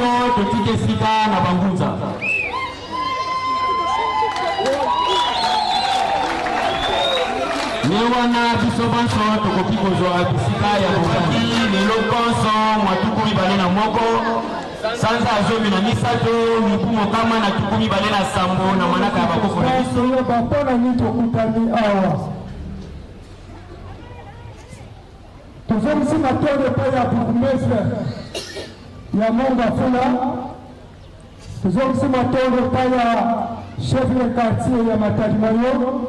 Banso totika esika na bangunza. Nde wana biso banso tokoki kozwa bisika ya bovandi lelo nkonso mwa 21 sanza ya 13 mibu 127 na manaka ya bakoko na biso. Toyeba mpo na nini tokutani awa. Tozongisi matondo epai ya bourgmestre ya Mont-Ngafula. Tozongisi matondo epai ya chef de quartier ya Matadi Mayo.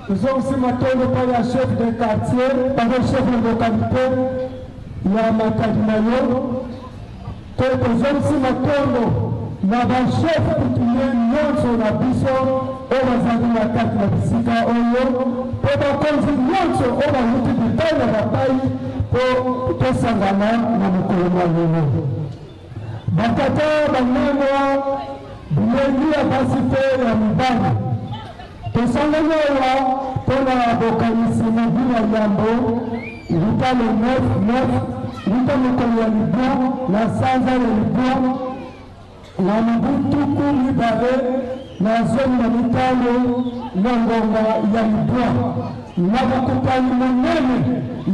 Tozongisi matondo epai ya chef de quartier, pardon, chef de localité ya Matadi Mayo. Mpe tozongisi matondo na ba chefs coutumiers nionso na biso oyo bazali na kati na bisika oyo, mpe bakonzi nionso oyo bawuti bipai na bapai mpo tosangana na mokolo mwa lelo. Batata, bamama, bilenge ya basi mpe ya mibali, tosangani awa mpo na bokanisi mobu ya yambo wuta le 9 9 wuta mokolo ya libwa na sanza ya libwa na mobu 2015 na ngonga ya libwa na bokutani monene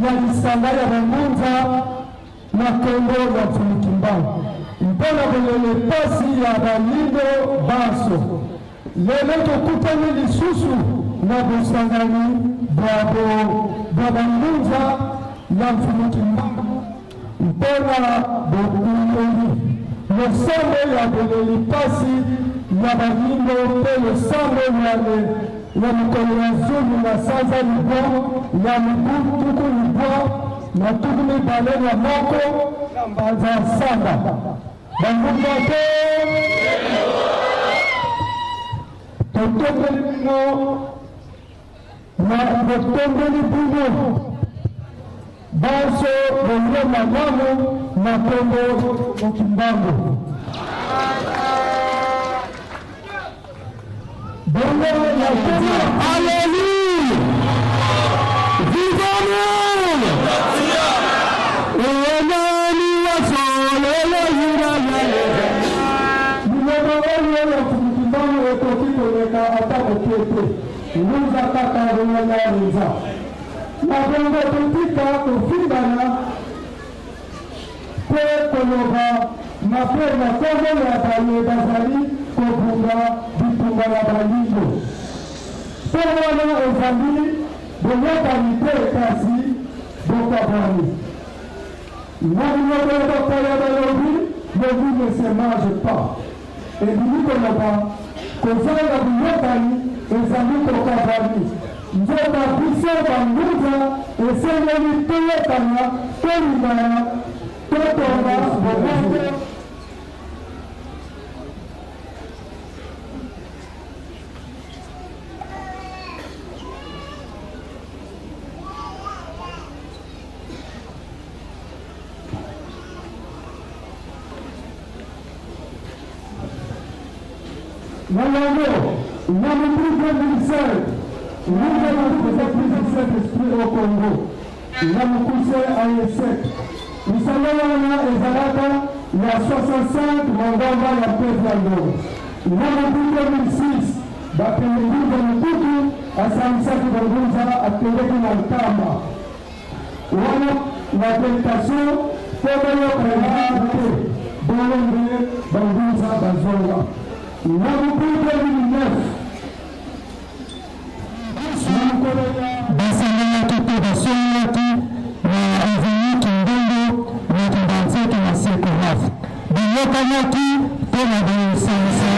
ya lisanga ya bangunza na kombo ya Mfumu Kimbangu mpo na bolele pasi ya bayindo banso. Lelo tokutani lisusu na bosangani bwa bangunza ya Mfumu Kimbangu mpo na bokundoli losambo ya boleli pasi ya bayindo mpe losambo lya mokolo ya zomi na sanza libwa ya mobu 2021 na Mbanza Nsamba. Bangunza te totondeli bino na botondeli bino banso boye malamu na kombo ya Kimbangu. Bongo ya Nkolo. Alleluia! Vivons! Enani wa sololo yura ya leza. Liloba oyo ya Mfumu Kimbangu ekoki koleka ata moke te. Ngunza kaka bongo ya Leza. Na bongo totika kofingana mpe koloba mabe na kombo ya baye bazali kobunda bitumba ya bayindo. Mpo wana ezali boyokani te kasi bokabwani. Na monoko ya bapaya balobi le loup ne se mange pas. Elingi koloba kozanga boyokani ezali kokabwani. Nzoka biso ba ngunza esengeli toyokana, tolingana, totonga bomoko. Na yango, na mobu 2005, Ngunza na prise du Saint-Esprit au Congo, na mokuse AIESEC, lisanga wana ezalaka ya 65 mangomba ya mpepo ya ndongo. Na mobu 2006, bapene Ngunza Mukutu asangisaki bangunza akendeki na Nkamba. Wana na tentation po boyokana te, bongo nde bangunza bazonga. Na mobu 2009, na mokolo ya. Basanganaki mpe basololaki na avenue Kindingu na Kimbanseke na Secomaf. Bayokanaki mpo na kosangisa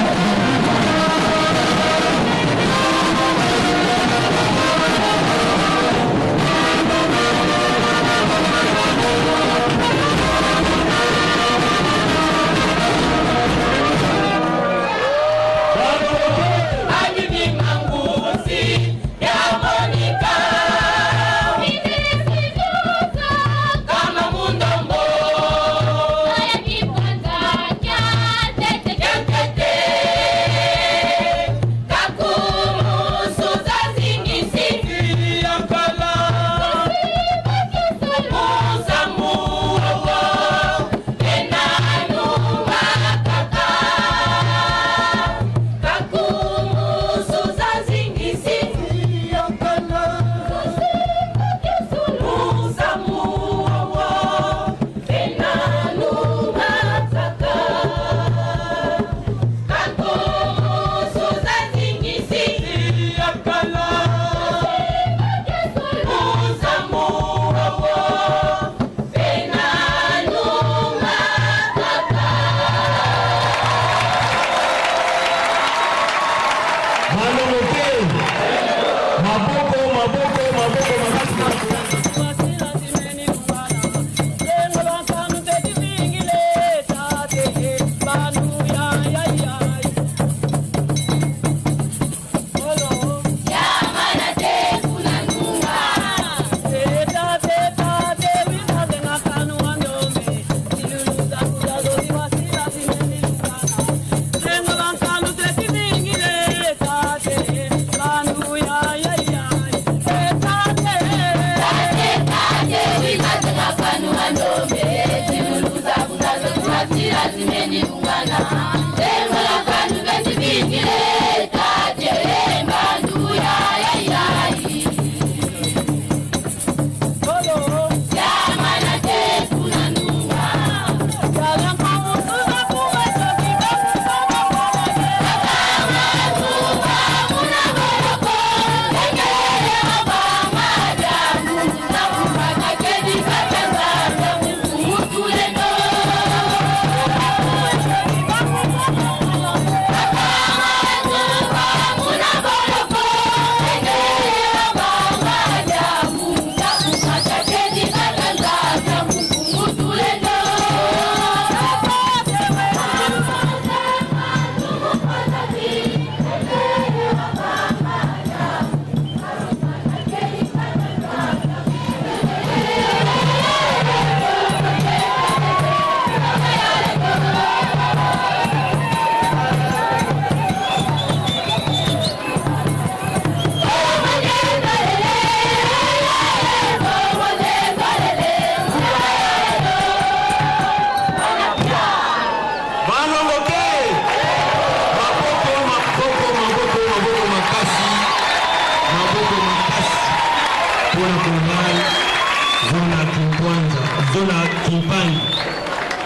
Lola Kimpangi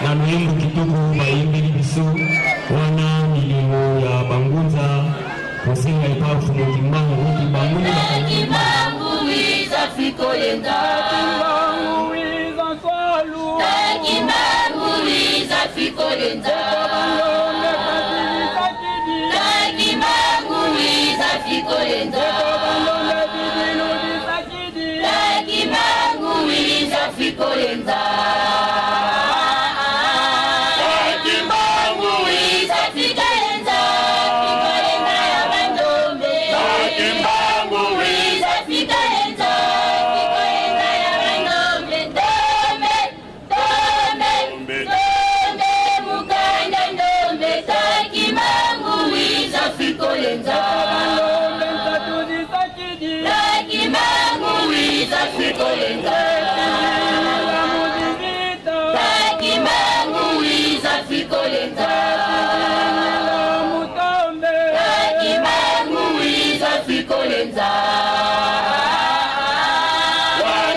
na loyembo kitoko bayembeli biso wana milimo ya bangunza kosenga epa Mfumu Kimbangu ete bango nde bakangi. Kimbangu wiza fikolenza. Kimbangu wiza nswalu. Kimbangu wiza fikolenza. Bandombe kasi bisakidi. Kimbangu wiza fikolenza. Bandombe bibilu bisakidi. Kimbangu wiza fikolenza. Kimbangu wiza fikolenza. Fikolenza ya bandombe. Kimbangu wiza fikolenza. Fikolenza ya bandombe. Ndombe, ndombe, ndombe, mukanda ndombe. Kimbangu wiza fikolenza. Bandombe nsatu disakidi. Kimbangu wiza fikolenza. Ila mudivita. Kimbangu wiza fikolenza. Ila mutombe. Kimbangu wiza fikolenza.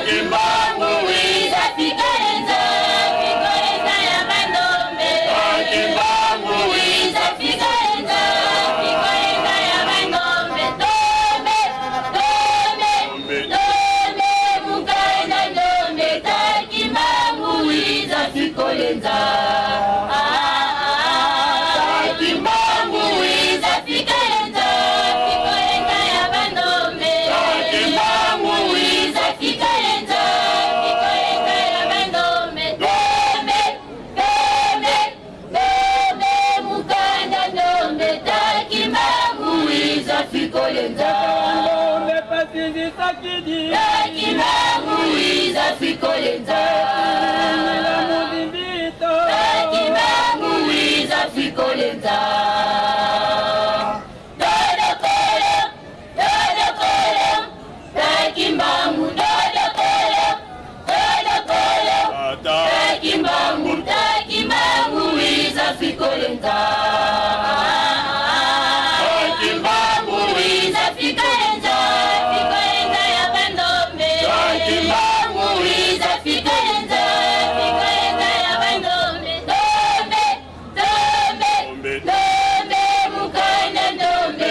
Kimbangu Wiza fikolenza, fikolenza ya bandombe. Kimbangu Wiza fikolenza, fikolenza ya bandombe. Ndombe, ndombe, ndombe, mukanda ndombe. Kimbangu wiza fikolenza. Kimbangu wiza fikolenza, fikolenza ya bandombe. Kimbangu wiza fikolenza, fikolenza ya bandombe. Ndombe, ndombe, ndombe, mukanda ndombe. Kimbangu wiza fikolenza. Bandombe pasi disakidi. Kimbangu wiza fikolenza. Ila mudivita. Kimbangu wiza fikolenza. Dodokolo, dodokolo, Kimbangu, dodokolo, dodokolo, Kimbangu, Kimbangu wiza fikolenza. Kimbangu Wiza fikolenza, fikolenza ya bandombe. Kimbangu Wiza fikolenza, fikolenza ya bandombe. Ndombe, ndombe, ndombe, mukanda ndombe.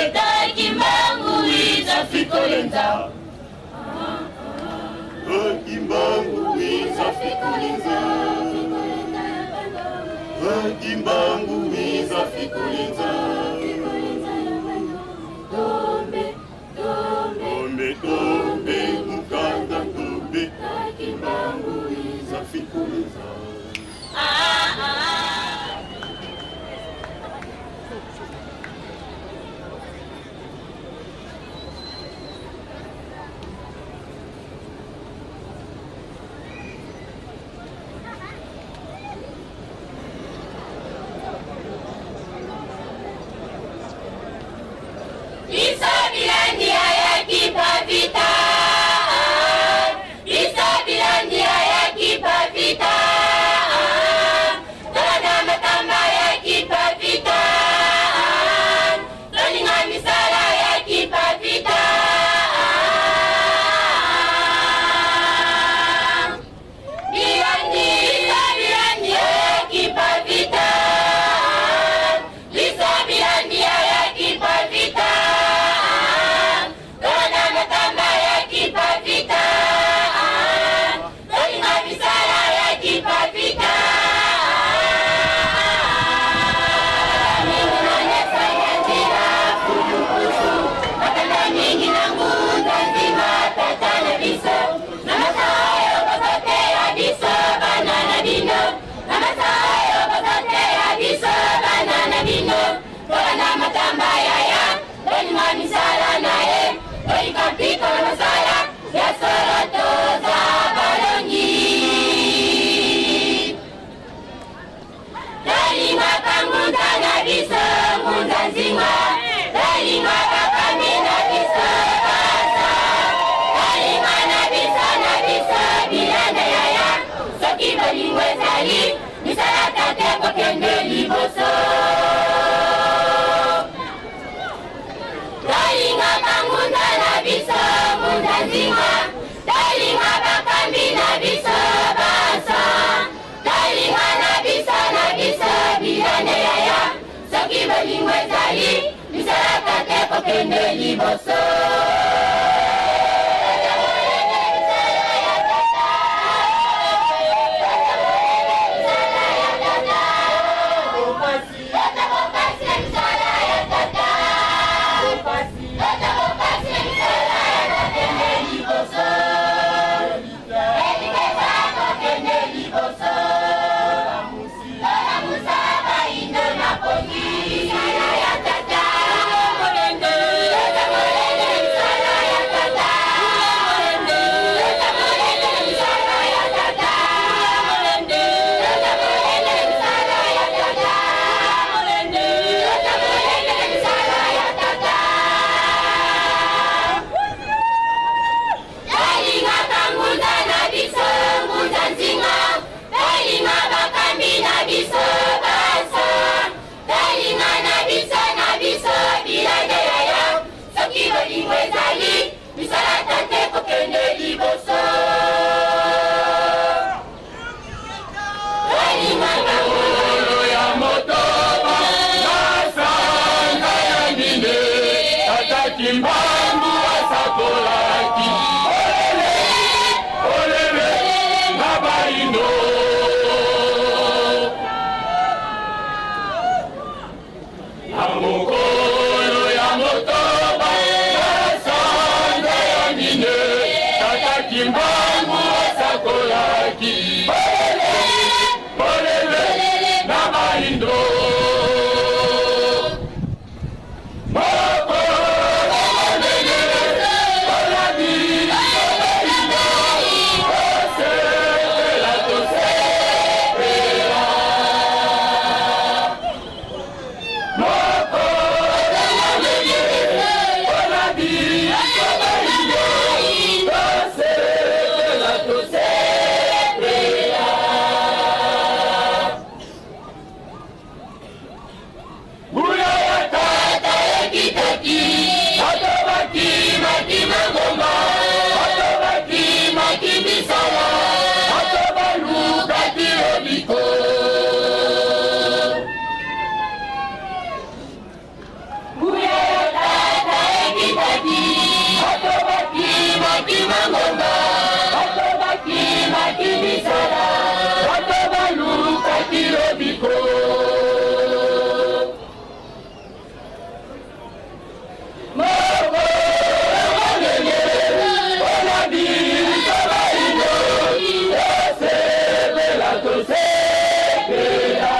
Kimbangu wiza fikolenza. Kimbangu wiza fikulinza Kimbangu wiza fikulinza Ndombe, ndombe, Tombe tombe mukanda tombe Kimbangu wiza fikulinza Ah, ah. Biso bilandi ayaki pavita, biso bilandi ayaki pavita, tolanda matamba ayaki pavita, tolinga misala ayaki pavita. Bilandi, biso bilandi ayaki pavita, biso bilandi ayaki pavita, tolanda matamba ayaki pavita, tolinga misala ayaki pavita. Mingi na nyesa ya nzila kulukusu, matanda mingi na ngunza nzima tata na biso, na masayo bazoteya biso bana na bino, na masayo bazoteya biso bana na bino, tolanda matamba yaya, tolinga misala na ye, toyika mpiko na mosala ya solo toza balongi. Tolingaka ngunza na biso ngunza nzinga, tolingaka kami na biso basa, tolinga na biso na biso bilanda yaya, soki bolingo ezali misala tate kokende liboso. Tolingaka ngunza na biso ngunza nzinga, tolinga bakambi na biso basa. Kokende liboso. Tolinga ngunza na biso, ngunza nzinga. Tolinga bakambi na biso baso. Tolinga na biso na biso bilenge yaya. Soki bolingo ezali, misala tate kokende liboso. Tolinga Mokolo ya motoba na sanza ya minei, Tata Kimbangu asakolaki polele polele na bayindo. Na mokolo ya motoba na sanza ya minei, Tata Kimbangu asakolaki polele polele na bayindo. Mokolo monene mpona biso bayindo, tosepela tosepela. Mokolo monene mpona biso bayindo, tosepela tosepela. Nguya ya tata ekitaki, bato bakimaki mangomba, bato bakimaki misala, bato balukaki lobiko. Nguya ya tata ekitaki, bato bakimaki mangomba, bato bakimaki misala, bato balukaki lobiko. Mokolo monene mpona biso bayindo, tosepela tosepela.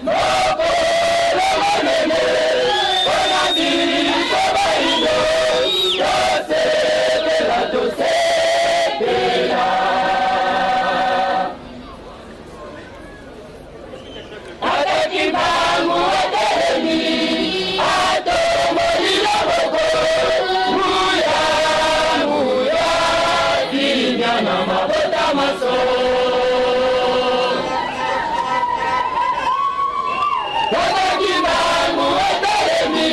Mokolo monene mpona biso bayindo, tosepela tosepela. Tata Kimbangu atelemi, atomboli loboko, nguya nguya, kimia na mabota maso. Tata Kimbangu atelemi,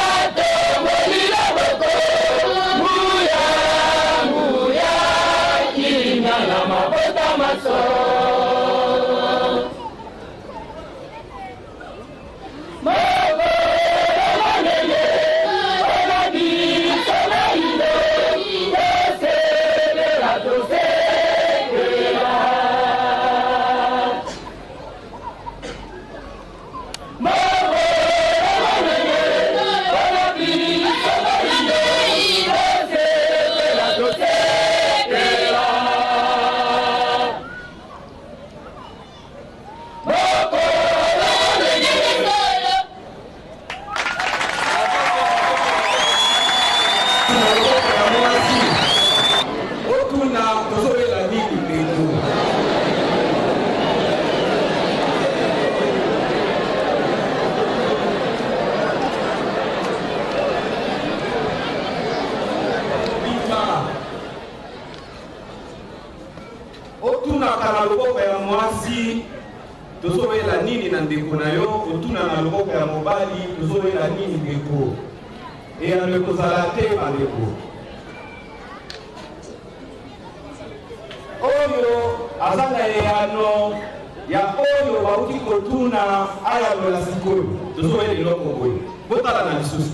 atomboli loboko, nguya nguya, kimia na mabota maso. Mokolo monene mpona biso bayindo, tosepela tosepela. Mokolo monene mpona biso bayindo, tosepela tosepela. Mokolo monene. Na loboko ya mwasi, otuna tozowela nini ndeko. Bima otunaka na loboko ya mwasi tozowela nini na ndeko na yo, otuna na loboko ya mobali tozowela nini ndeko, eyano ekozala te. Bandeko oyo aza na eyano. ya oyo bauti kotuna ayanola sikoyo. Tozoyela eloko boye, botala na lisusu.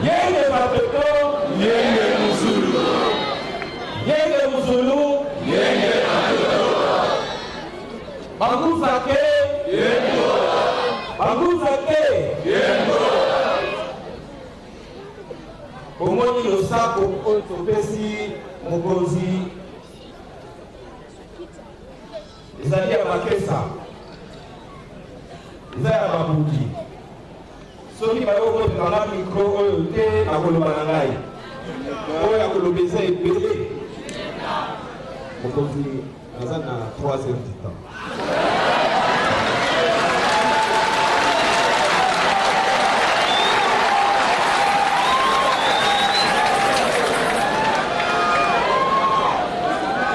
Yenge batoto, Yenge muzulu, yenge muzulu, yenge batoto, banguza ke, yengo, banguza ke. Yengo. Bomoni losako oyo topesi mokonzi ezali ya bakesa, eza ya babuki. Soki bayokotelanga micro oyo te, nakoloba na ngai oyo ya koloba eza ebele. Mokonzi, naza na 3 heures du temps.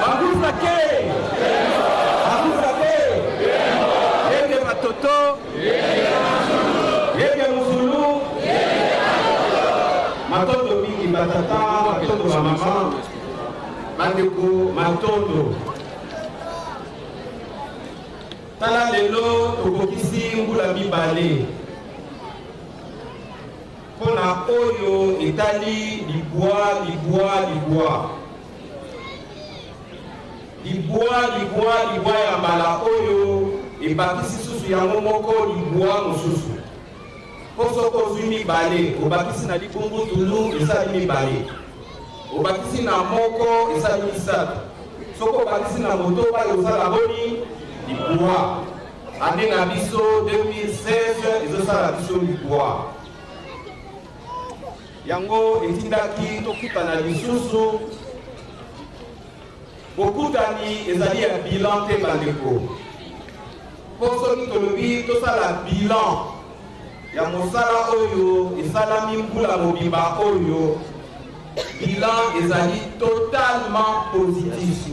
Banguza ke, banguza ke, yenge batoto, yenge muzulu. Matondo mingi batata, matondo bamama, bandeko, matondo. Tala lelo tokokisi mbula 2 mpona oyo etali libwa, libwa, libwa, libwa, libwa, libwa ya mbala oyo ebakisi susu yango moko libwa mosusu. Mpo soki ozwi 2, obakisi na libungutulu esali 2, obakisi na 1 esali 3, soki obakisi na 8 osala boni? Libwa. Ane na biso 2016 ezosala biso libwa. Yango etindaki tokutana lisusu. Bokutani ezali ya bilan te bandeko. Mpo soki tolobi tosala bilan ya mosala oyo esalami mbula mobimba oyo, bilan ezali totalement positif.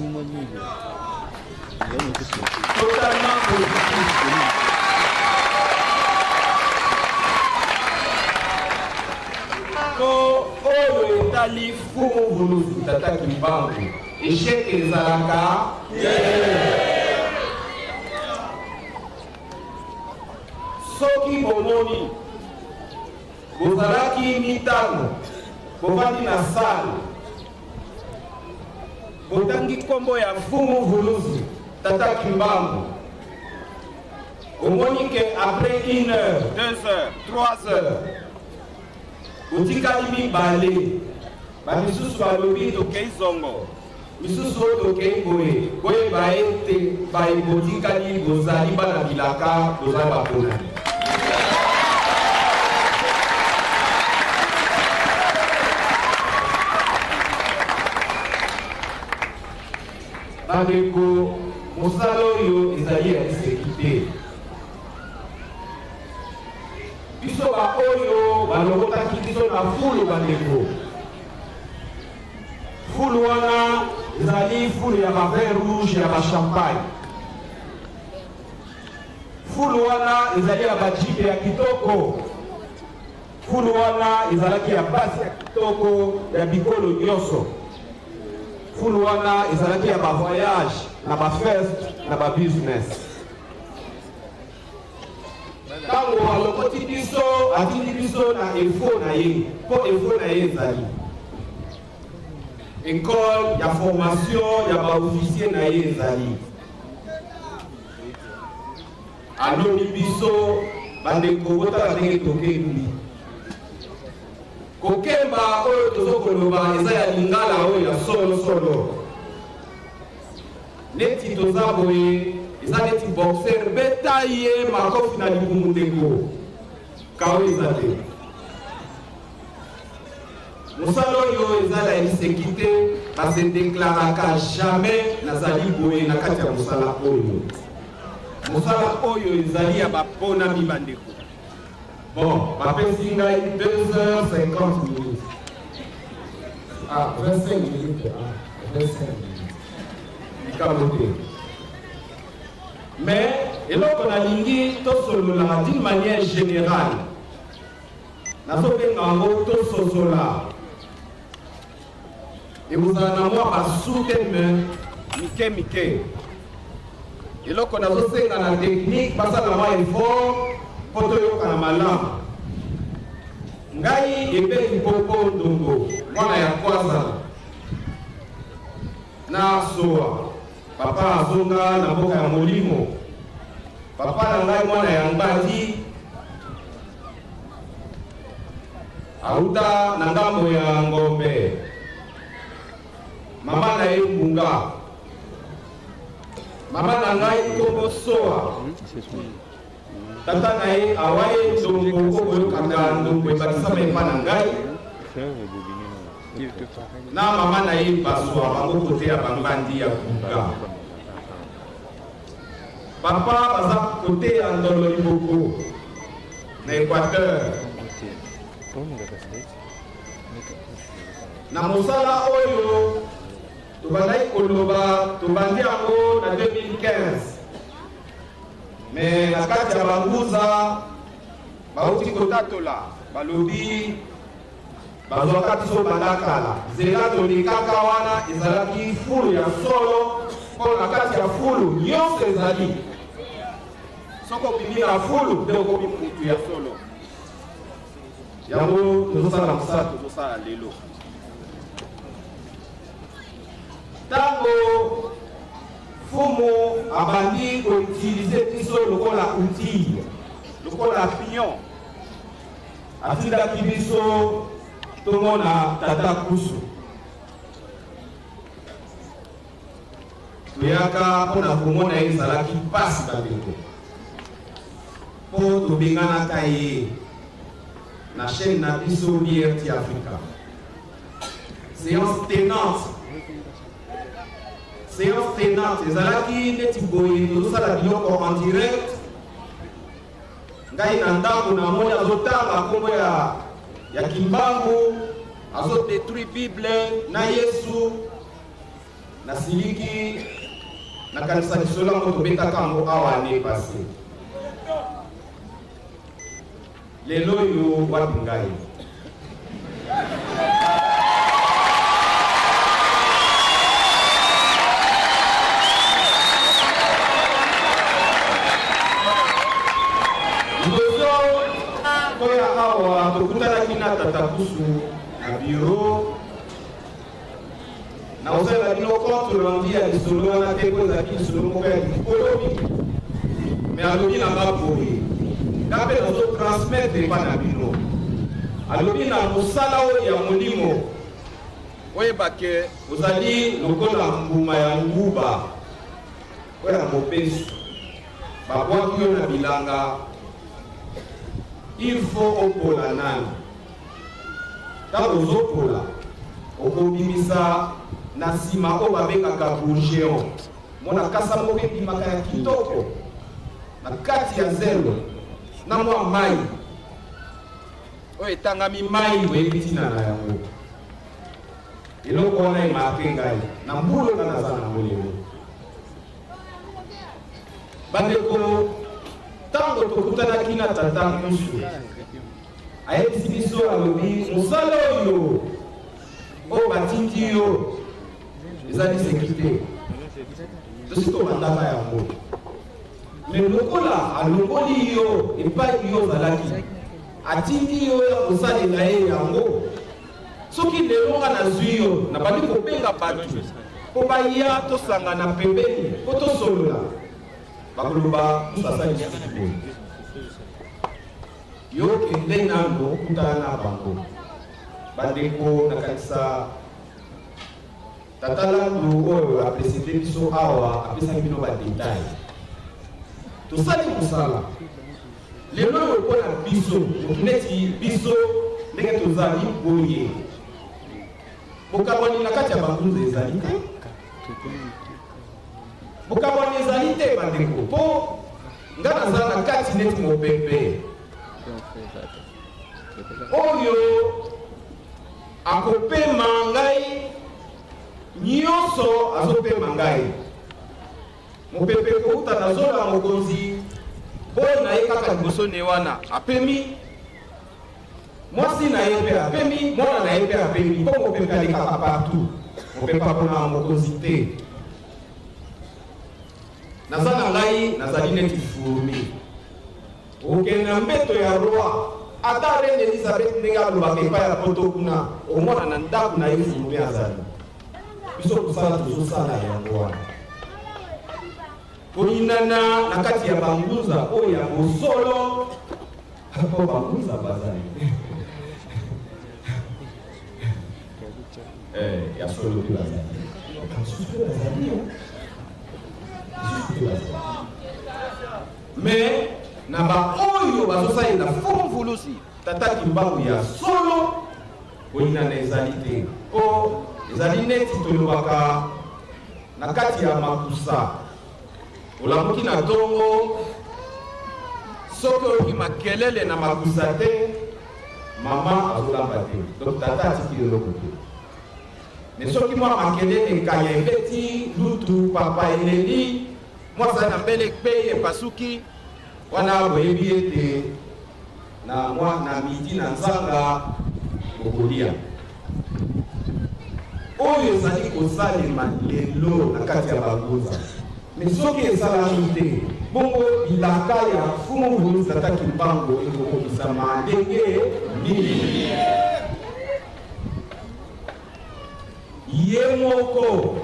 Totalement positif. To oyo etali Fumu Vuluzi Tata Kimbangu, échec ezalaka te. Soki bomoni bozalaki 5, bovandi na salle, botangi kombo ya Fumu Vuluzi Tata Kimbangu, omoni ke après 1 heure, 2 heures, 3 heures, botikali 2, bamisusu balobi tokei zongo, misusu oyo tokei boye, boyeba ete baye botikali bozali bana bilaka, bozali baponami. Bandeko, mosala oyo ezali ya liseki te. Biso baoyo balokotaki biso na fulu bandeko. Fulu wana ezali fulu ya ba vin rouge ya ba champagne. Fulu wana ezali ya ba jeep ya kitoko. Fulu wana ezalaki ya basi ya kitoko ya bikolo nyonso. Fulu wana ezalaki ya ba voyage na ba fest na ba business. Tango alokoti biso, atindi biso na efo na ye, mpo efo na ye ezali école ya formation ya ba officier na ye ezali. Alobi biso bandeko, botala ndenge tokembi. Kokemba oyo tozokoloba eza ya lingala oyo ya solo solo. Neti toza boye, eza neti boxer beta ye makofi na libumu ndeko. Kao eza te. Mosala oyo eza ya liseki te, base déclaraka jamais nazali boye na kati ya mosala oyo. Mosala oyo ezali ya baponami bandeko. Bon, bapesi ngai deux heures cinquante minutes. Ah, 25 minutes. Ah, 25 minutes. Likambo te. Mais Eloko nalingi tosolola d'une manière générale, nazobenga yango tososola, ekozala na mwa basous-thème mike mike. Eloko nazosenga na technique basala mwa effort mpo toyokana malamu. Ngai Ebeli Popo Ndongo, mwana ya Kwaza na Soa, papa azonga na mboka ya molimo. Papa na ngai mwana ya Ngbandi, auta na ngambo ya Ngombe, mama na ye Ngunga. Mama na ngai kombo Soa, tata na ye awaye Ndongo, okoyokaka Ndongo ebakisama epa na ngai na mama na ye Baswa, bango kote ya Bangbandi ya Kuga. Papa baza kote ya Ndolo Liboko na Équateur. Na mosala oyo tobandaki koloba, tobandi yango na 2015, me na kati ya banguza bauti kotatola, balobi bazwaka biso banda kala. Nzela tolekaka wana ezalaki fulu ya solo, mpo na kati ya fulu nyonso ezali. Soki obimi na fulu nde okomi mutu ya solo. Yango tozosala mosala tozosala lelo. Ntango fumu abandi koutilize biso lokola outil, lokola pion, atindaki biso tomona tata Kusu. Toyaka mpona komona ye, ezalaki mpasi bandeko, mpo tobenganaka ye na chaîne na biso BRT Africa. Séance tenante, séance tenante ezalaki neti boye, tozosala biloko en direct. Ngai na ndako namoni azotanga nkombo ya Kimbangu, azodétruire Bible na Yesu. Nasiliki, nakanisa lisolo yango tobetaka yango awa année passée. Lelo oyo wapi ngai? Liboso toya awa, tokutanaki na tata Kusu na bureau. Nakosalela bino compte rendu ya lisolo wana te, mpo ezalaki lisolo moko ya likolo mingi. Me alobi na nga boye, nga mpe nazotransmettre epa na bino. Alobi na mosala oyo ya molimo, oyeba ke ozali lokola mbuma ya nguba oyo ya mobesu, babwaki yo na bilanga, il faut opola nanu. Ntango ozopola, okobimisa na nsima oyo babengaka bourgeon, mona kasa moko ebimaka ya kitoko na kati ya zelo na mwa mai oyo etangami mai, oyebi ntina na yango. Eloko wana emarke ngai na mbula nga naza nango lelo. Bandeko, ntango tokutanaki na tata Kusu, ayebisi biso, alobi mosala oyo oyo batindi yo ezali sécurité, tosi tobandaka yango, me lokola alongoli yo epai yo ozalaki, atindi yo ya kosalela ye yango. Soki lelo nga nazwi yo, nabandi kobenga bato mpo baya tosangana pembeni mpo tosolola, bakoloba Kusu asali lisusu boye. Yo kende nano kutana na bango. Bandeko, nakanisa tata Landu oyo apesete biso awa apesaki bino badetail. Tosali mosala lelo oyo mpo na biso, motu neti biso ndenge tozali boye, bokabwani na kati ya bakunza ezali te, bokabwani ezali te bandeko, mpo nga naza na kati neti mopepe oyo akopema ngai nyonso, azopema ngai mopepe kouta na zola mokonzi. Boy na ye kaka liboso ne wana apemi, mwasi na ye mpe apemi, mwana na ye mpe apemi, mpo mopepe alekaka partout. Mopepe aponaka mokonzi te. Naza na ngai nazali neti fourmi. Okende na mbeto ya roi, ata reine Elizabeth ndenge alobaka epai ya poto kuna, omona na ndako na ye fourmi azali. Biso mosala tozosala yango wana. Koyinana na kati ya bangunza oyo ya bosolo, mpo bangunza bazali eh, ya solo mpe bazali, basusu mpe bazali, basusu mpe bazali, mais na baoyo bazosalela fumvulusi Tata Kimbangu ya solo, koyinana ezali te, mpo ezali neti tolobaka na kati ya makusa. Olamuki na ntongo, soki oyoki makelele na makusa te, mama azolamba te, donc tata atiki eloko te. Mais soki mwa makelele nkaya ebeti lutu, papa eleli, mwasi na mbele ekpei epasuki, wana boyebi ete na mwa na midi na nzanga bokolia. Oyo ezali kosalema lelo na kati ya bangunza, mais soki esalami te, bongo bilaka ya Mfumu Mvuluzi Tata Kimbangu ekokokisama ndenge nini? Ye moko,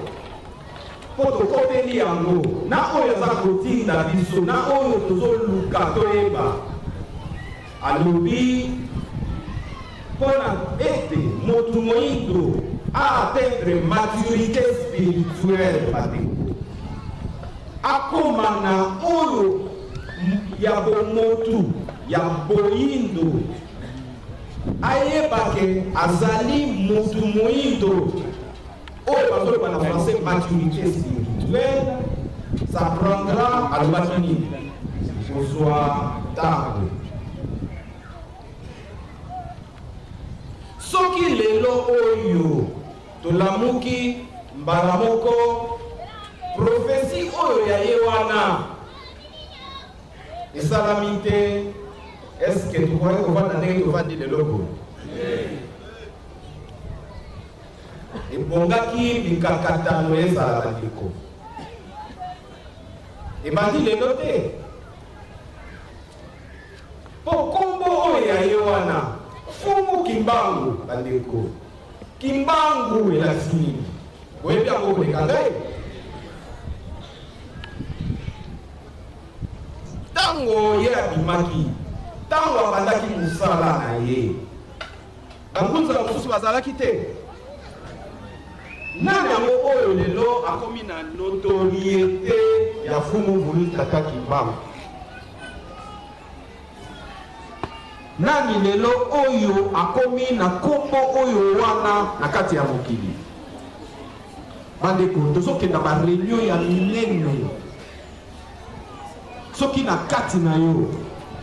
mpo tokoteli yango na oyo aza kotinda biso na oyo tozoluka toyeba. Alobi mpo na ete motu moindo a atteindre maturite spirituelle, bandeko, akoma na oyo ya bomotu ya boindo, ayeba ke azali motu moindo, oyo bazoloba na français maturité spirituelle, ça prendra, alobaki nini, kozwa ntango. Soki lelo oyo tolamuki mbala moko, prophétie oyo ya ye wana esalami te, eske tokoki kovanda ndenge tovandi lelo boye? Ebongaki mikakatano ezala, bandeko, ebandi lelo te, mpo nkombo oyo ya ye wana Mfumu Kimbangu, bandeko, Kimbangu elakisi nini? Boyebi yango koleka ngai. Ntango ye abimaki, ntango abandaki mosala na ye, bangunza mosusu bazalaki te. Nani yango oyo lelo akomi na notoriété ya Mfumu Mvuluzi Tata Kimbangu? Nani lelo oyo akomi na nkombo oyo wana na kati ya mokili? Bandeko, tozokenda ba réunion ya minene. Soki na kati na yo,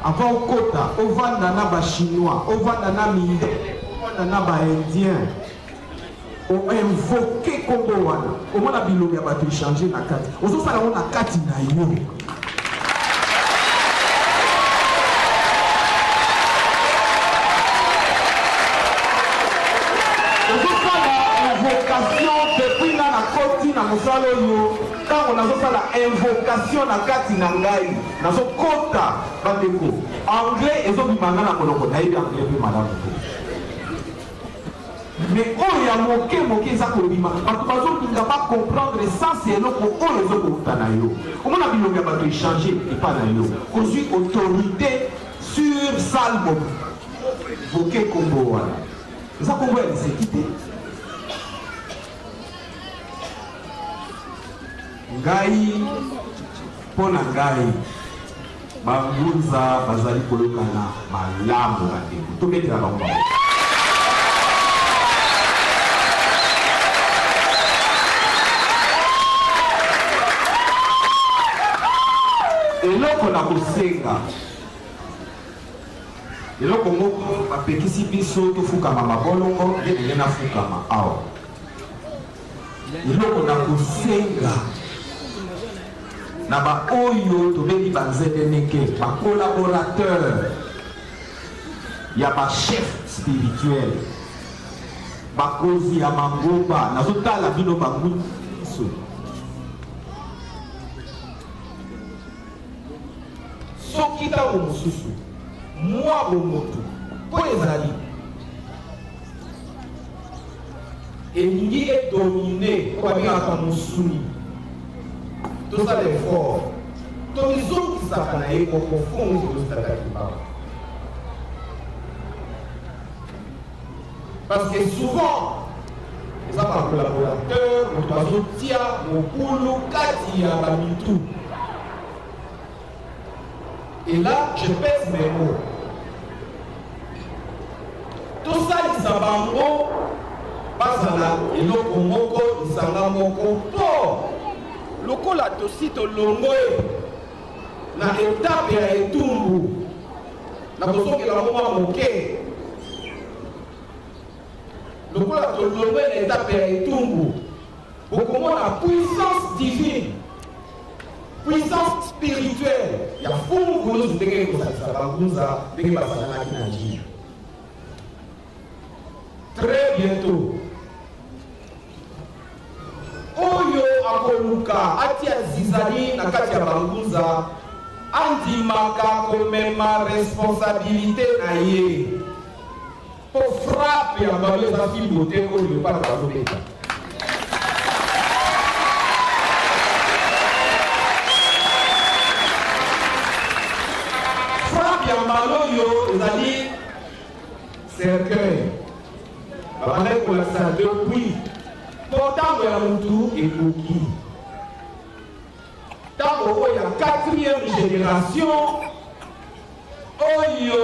avant okota, ovanda na ba Chinois, ovanda na mindele, ovanda na ba Indien, oinvoke nkombo wana, omona bilongi ya bato échange na kati, ozosala yango na kati na yo. Ozosala invocation. Depuis nga nakoti na mosala oyo, ntango nazosala invocation na kati na ngai, nazokota, bandeko, anglais ezobima nga na monoko. Nayebi anglais mpe malamu te, mais oyo ya moke moke eza kobima, bato bazolinga bacomprendre sens ya eloko oyo ezokouta na yo. Omona bilongi ya bato échange epa na yo, ozwi autorité sur salle boke. Kombo wana eza kombo ya liseki te. Ngai, mpo na ngai, bangunza bazali koyokana malamu. Bandeko, tobetela bango bango. Eloko na kosenga, eloko moko, bapekisi biso tofukama mabolongo, nde ndenge nafukama awa. Eloko na kosenga, Na baoyo tobengi banzeneneke, ba collaborateurs ya ba chefs spirituels, bakonzi ya mangomba, nazotala bino bango nyonso. Soki ntango mosusu mwa bomoto mpo ezali elingi edomine oyo babengaka mosuni, tosala effort tomizongisaka na ye moko mfumu tozotata kimbangu, parce que souvent eza bacollaborateur moto bazotia mobulu kati ya bamitu. Et là, je pèse mes mots. Tosalisa bango bazala eloko moko, lisanga moko, mpo lokola tosi tolongwe na etape ya etumbu, nakozongela yango mwa moke. Lokola tolongwe na etape ya etumbu, bokomona puissance divine, puissance spirituelle ya Mfumu Nkuluzu ndenge ekozalisa bangunza ndenge basalanaki na Njili. Très bientôt, oyo akoluka atia zizani na kati ya bangunza andimaka komema responsabilite na ye, mpo frappe ya balo eza fimbo te oyo leopard bazobeta. Frappe ya mbala oyo ezali cercueil, babandaki kolakisa depuis, mpo ntango ya mutu ekoki, ntango oyo ya 4e génération oyo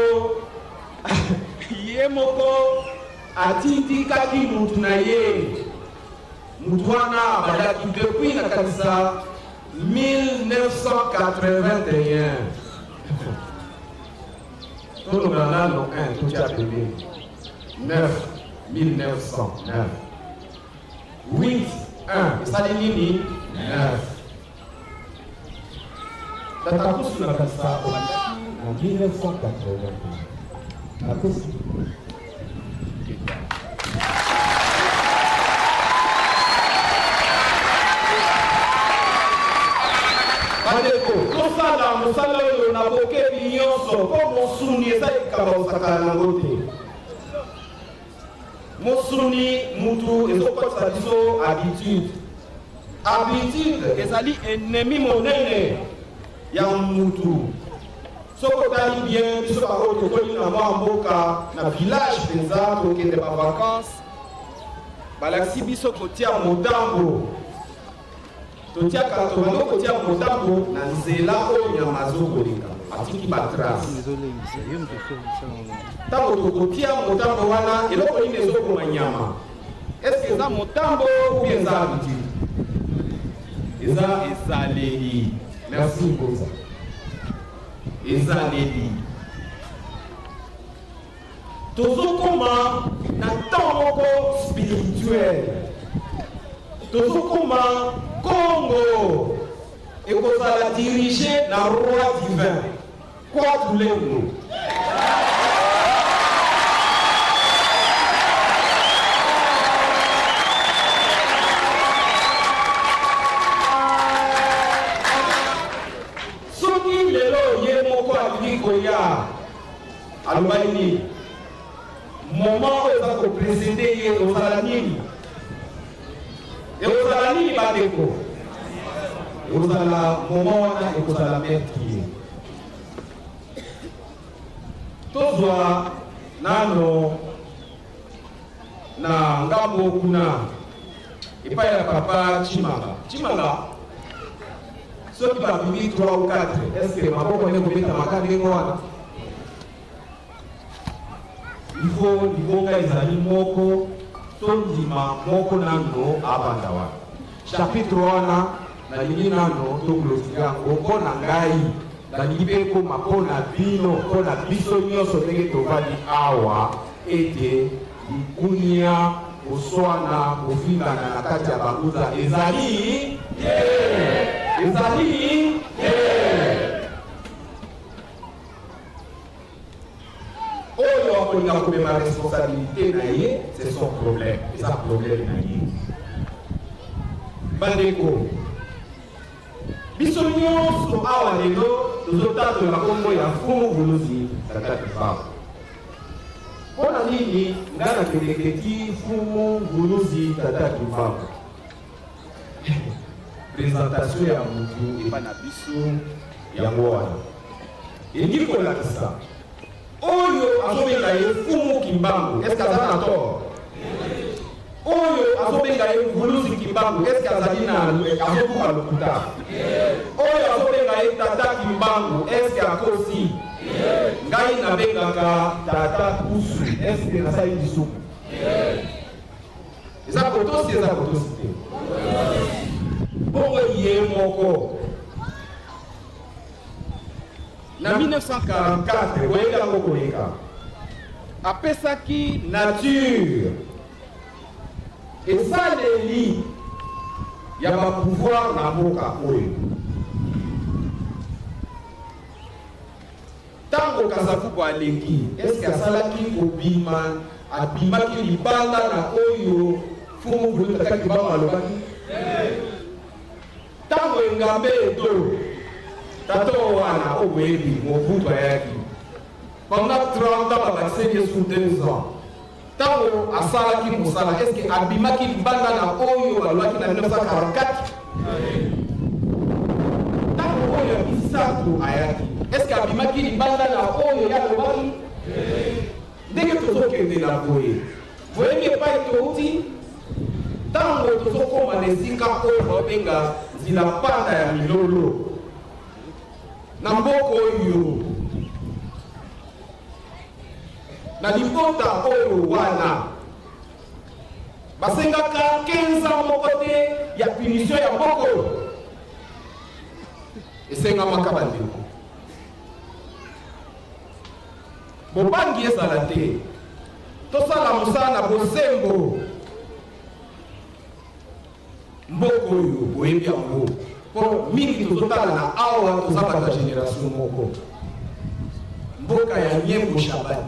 ye moko atindikaki mutu na ye. Mutu wana abandaki depuis nakanisa 1981. Toloba nano 1, totia pembeni 9, 1909, 8, 1 esali nini? 9. Tata Kusu, nakanisa obandaki na 1981. Napesi bandeko, tosala mosala oyo na bokebi nyonso, mpo mosuni eza likambo kosakana nango te. Mosuni mutu ezokotisa biso habitude. Habitude ezali ennemi monene ya mutu. Soki otali bien, biso baoyo tokoli na mwa mboka, na village mpenza, tokende bavacance, balakisi biso kotia motambo. Totiaka, tobandi kotia motambo na nzela oyo nyama azokoleka, atiki batrace. Ntango tokotia motambo wana, eloko nini ezokoma nyama? Eske eza motambo ou bien eza habitude? Eza ezaleli. Merci Ngoza. Ezaleli. Tozokoma na temps moko spirituel, tozokoma Congo ekozala dirige na roi divin Kwatulengo. Soki lelo ye moko alingi koya, alobaki nini? Moment oyo eza koprécéder ye, ekozala nini? Ekozala nini, bandeko? Ekozala moment wana ekozala meurtrier. Tozwa nano na ngambo kuna epai ya papa Chimanga. Chimanga, soki babimi 3 ou 4, est ce que maboko nde kobetamaka ndenge wana? Il faut libonga ezali moko, tondima moko nano abanda wana. Chapitre wana nalingi nano toclôturer yango. Mpo na ngai, nalingi mpe ekóma mpo na bino, mpo na biso nyonso ndenge tovandi awa, ete likunia, koswana, kofingana na kati ya banguza ezali te. Ezali te. Oyo akolinga komema responsabilité na ye, c'est son problème, eza problème na ye. Bandeko, biso nyonso awa lelo tozotatola nkombo ya Mfumu Vuluzi Tata Kimbangu. Mpo na nini ngai nakendeke ti Mfumu Vuluzi Tata Kimbangu? Presentation ya mutu epai na biso yango wana elingi kolakisa oyo azobenga ye Mfumu Kimbangu, est-ce que aza na tort? Oyo azobenga ye Mvuluzi Kimbangu, est-ce que azali na azobuka lokuta? Oyo azobenga ye Tata Kimbangu, est-ce que akosi? Ngai nabengaka Tata Kusu, est-ce que nasali lisumu? Eza kotosi, eza kotosi te. Bongo ye moko na 1944, boyebi yango koleka, apesaki nature esaleli ya bapouvoir na mboka oyo. Ntango Kasavubu aleki, eske asalaki kobima, abimaki libanda na oyo Mfumu Vuluzi Tata Kimbangu alobaki? Ntango engambe eto tata wana oyo boyebi Mobutu ayaki pendant 30 ans, babakiseli ye sur 2 ans. Ntango asalaki mosala, eske abimaki libanda na oyo balobaki na 1944? Ntango oyo ya misato ayaki, eske abimaki libanda na oyo ye alobaki? Ndenge tozokende na boye, boyebi epai touti? Ntango tozokóma na esika oyo babenga nzila panda ya milolo na mboka oyo, na libota oyo wana basengaka 15 ans moko te ya punition ya mboka oyo esengamaka. Bandeko, bobangi ezala te, tosala mosala na bosembo. Mboka oyo boyebi yango, mpo mingi tozotala na awa, toza bato ya génération moko. Mboka ya Nyembo Shabani,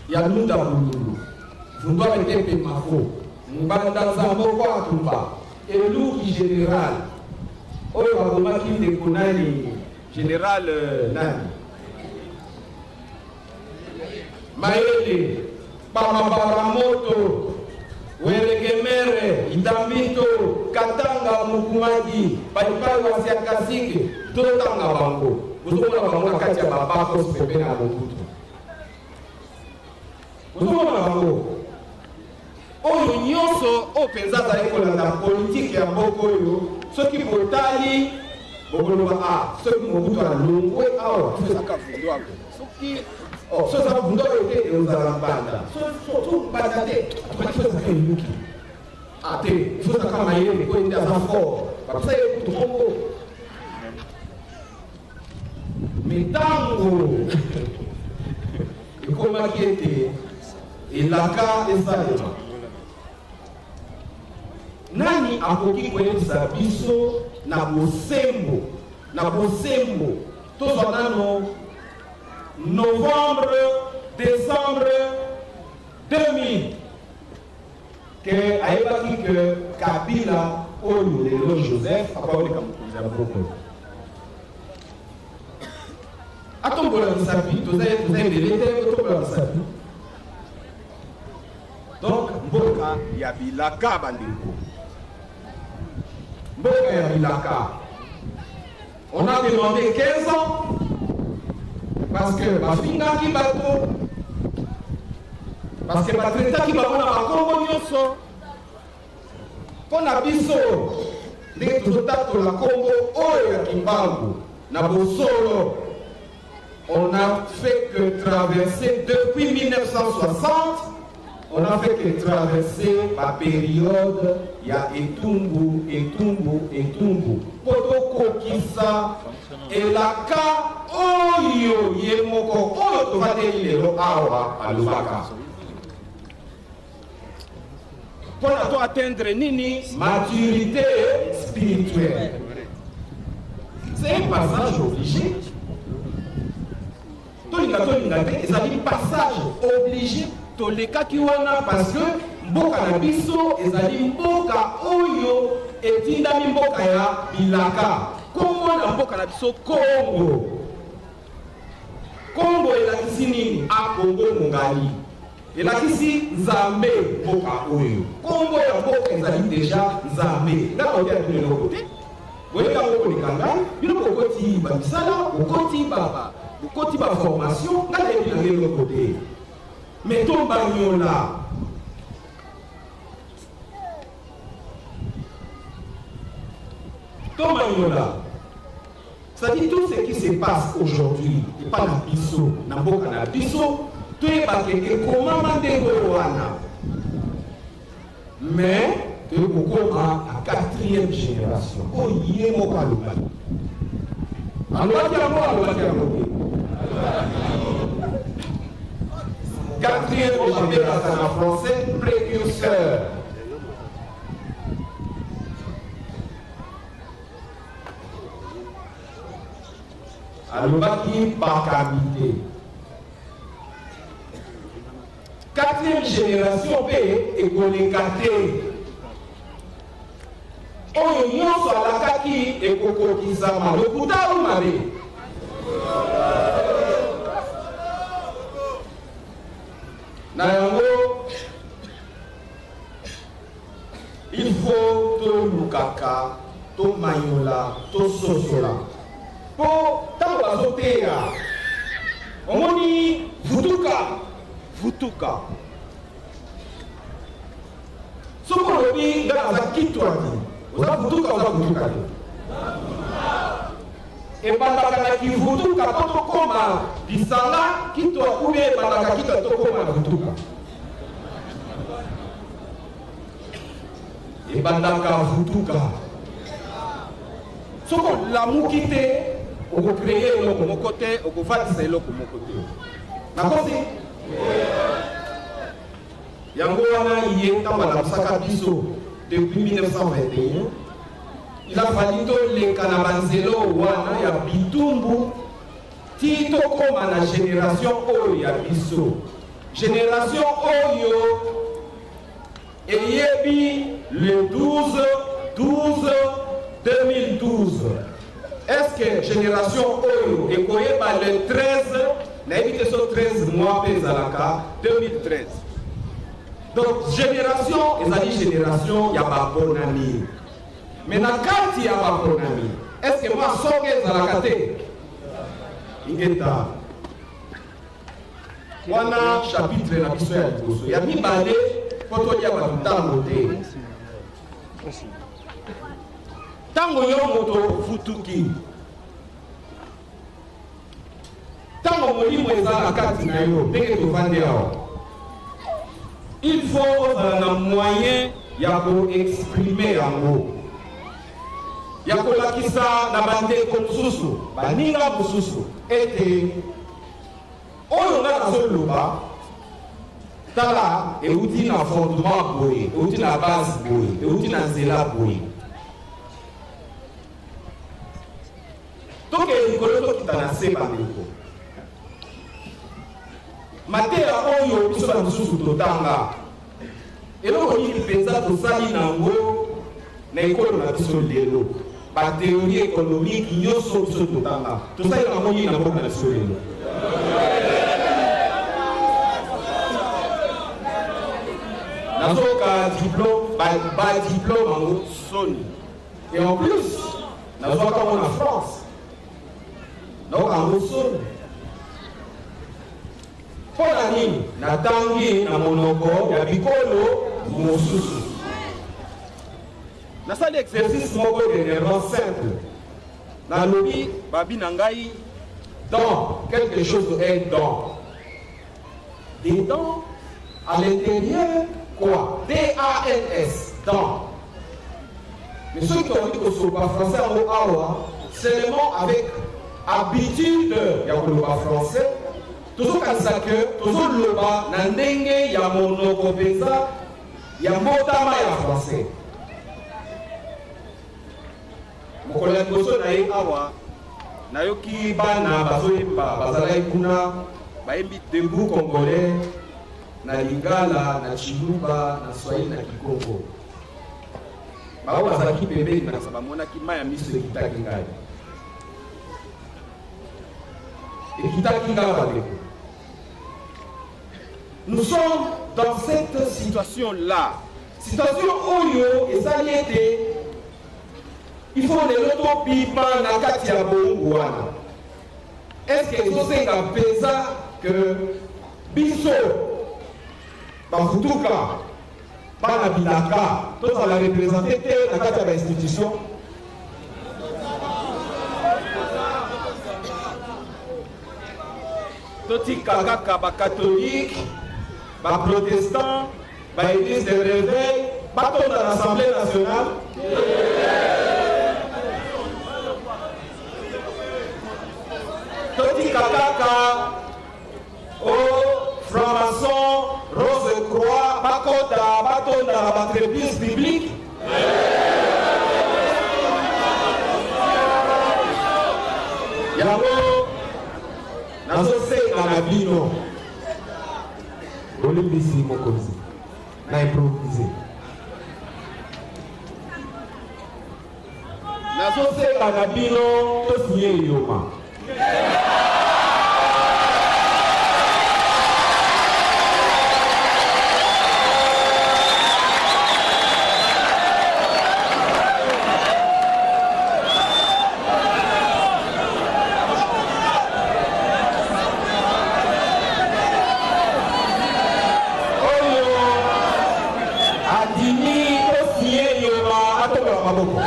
ya Lunda Bululu, Vundwa Metepe Mafo, Ngbanda Nzamboko Atumba, Eluki général oyo babomaki ndeko nani, général nani, Mayele Bamabara Moto, Weregemere Itambito, Katanga Mukumadi, Paipai Wasiakasike. Totanga bango, bozomona bango na kati ya babakos pembeni ya Mobutu. Bozomona bango oyo nyonso oyo mpenza azali kolanda politike ya mboka oyo. Soki botali, bokoloba: a soki Mobutu alongwe awa, ezaka Vundwako. Soki so eza Vundwako te, ekozala Mbanda. So Mbanda te, so ezaka Eluki ate, so ezaka Mayele po ende aza fort, bapesa ye kutu kombo. Me ntango ekomaki ete elaka esalema, nani akoki koyebisa biso na bosembo, na bosembo? Tozwa nano novembre, décembre 2000, ke ayebaki ke Kabila oyo lelo Joseph akoleka mokonzi ya mboka oyo. Atombola misapi, toza ebele te, otombola misapi. Donc mboka ya bilaka, bandeko, mboka ya bilaka. On a demandé 15 ans parce que bafingaki bato, parce que batraitaki bango na bakombo nyonso. Mpo na biso, ndenge tozotatola nkombo oyo ya Kimbangu na bosolo, on a fait que traverser depuis 1960, on a fait que traverser bapériode ya etumbu, etumbu, etumbu, mpo tokokisa elaka oyo ye moko oyo tovandeli lelo awa alobaka, mpona to atteindre nini? Maturité spirituelle. C'est un passage obligé. Tolinga tolinga te, ezali passage obligé. Tolekaki wana parce que mboka na biso ezali mboka oyo etindami mboka ya bilaka. Kombo na mboka na biso Congo. Congo elakisi nini? A Congo mongali. Elakisi Nzambe mboka oyo. Kombo ya mboka ezali deja Nzambe. Nga nakoteya bino eloko te. Boyebi yango koleka ngai. Bino bokoti ba misala, bokoti ba bokoti ba formation, ngai nayebi na ngai eloko te. Mais tobanyola. Tomanyola. C'est-à-dire tout ce qui se passe aujourd'hui epa na biso, na mboka na biso, toyeba ke ekomama ndenge oyo wana. Mais toye kokoma na quatrième génération oyo ye moko alobaki. Alobaki yango, alobaki yango te. Quatrième oyo babengaka na français précurseur. Alobaki bakambi te. Quatrième generation mpe ekoleka te. Oyo nyonso alakaki ekokokisama. Lokuta ou mabe? Na yango Il faut tolukaka tomanyola tososola po tango bazoteya omoni vutuka vutuka soki olobi nga naza kitwadi oza vutuka oza vutuka te ebandaka na kivutuka po tokoma lisanga kitwa ubie ebandaka kitwa tokoma na vutuka. Ebandaka vutuka. Soki olamuki te, oko creer eloko moko te, okovandisa eloko moko te. Nakosi? Yango wana ye ntango alamusaka biso depuis 1921, il a fallu toleka na banzela wana ya bitumbu ti tokoma na generation oyo ya biso. Generation oyo eyebi le 12 12 2012. Est-ce que generation oyo ekoyeba le 13, nayebi te so 13 mois mpe ezalaka 2013. Donc generation ezali generation ya baponami. Mais na kati ya baponami, est-ce que mwa songe ezalaka te? Ingeta. Wana chapitre na biso ya liboso. Ya mibale, mpo tolia bato ntango te. Ntango yo moto ofutuki, ntango molimo eza na kati na yo, ndenge tovandi awa, il faut ozala na moyen ya koexprime yango, ya kolakisa na bandeko mosusu, baninga mosusu ete Oyo nga nazo loba tala ewuti na fondement boye, ewuti na base boye, ewuti na nzela boye. Tokende likolo tokita na se bandeko. Mateya oyo biso ba misusu totanga, eloko nini mpenza tosali na yango na ekolo na biso lelo? Ba theorie economique nyoso biso totanga, tosali na yango nini na mboka na biso lelo? Nazoka diplome, ba diplome yango soni. Et en plus, nazwaka yango na France. Nayoka yango soni. Mpo na nini natangi na monoko ya bikolo mosusu? Nasali exercice moko dernièrement simple. Nalobi babi na ngai dans quelque chose est dans. Dedans, à l'intérieur, quoi? D-A-N-S, dans. Mais soki tokoki kosopa français yango awa seulement avec habitude ya koloba français, tozokanisa que tozoloba na ndenge ya monoko mpenza ya mbotama ya français. Mokolo ya liboso na ye awa, Nayoki bana bazoyemba, bazalaki kuna, bayembi Debout Congolais na Lingala, na Tshiluba, na Swahili, na Kikongo. Baoyo bazalaki pembeni na bamonaki mai ya miso ekitaki ngai, ekitaki ngai bandeko. Nous sommes dans cette situation-là. Situation oyo ezali ete il faut lelo tobima na kati ya bongo wana. Est-ce que ezosenga mpenza que biso bafutuka bana bilaka tozala représente te na kati ya bainstitution? Totika kaka bacatholique, baprotestant, baéglise de réveil batonda na Assemblée nationale? Totika kaka o franc-maçon, rose croix bakota batonda na baentreprise publique? Yango nazosenga na bino bolimbisi, mokonzi, na improvise. Nazosenga na bino tosinye eyoma. Oyo andimi tosinye eyoma atombola maboko.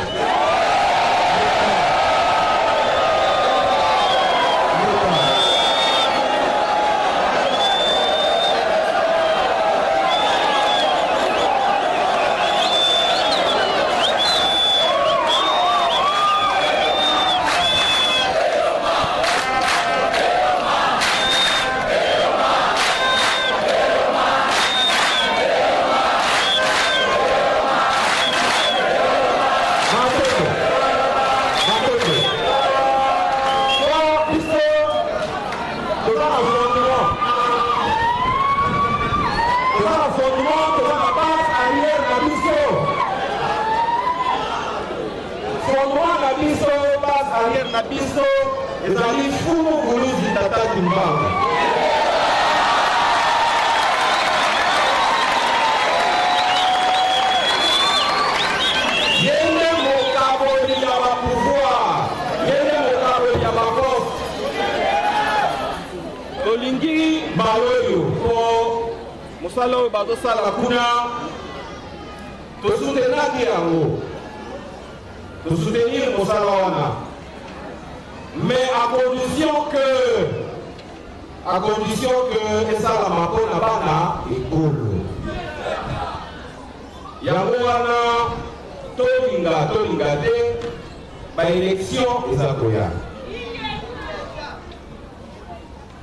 Matondo, matondo. Po biso toza na fondement, toza na fondement, toza na base arrière na biso. Fondement na biso, base arrière na biso ezali Fumu Guluzi Tata Kimbangu. Ye nde mokaboli ya bapouvoir, ye nde mokaboli ya baposte. Tolingi mbala oyo mpo mosala oyo bazosala kuna, tosutenaki yango, tosoutenir mosala wana, mais à condition que esalama mpona bana ekolo. Yango wana, tolinga tolinga te, baélection eza koya.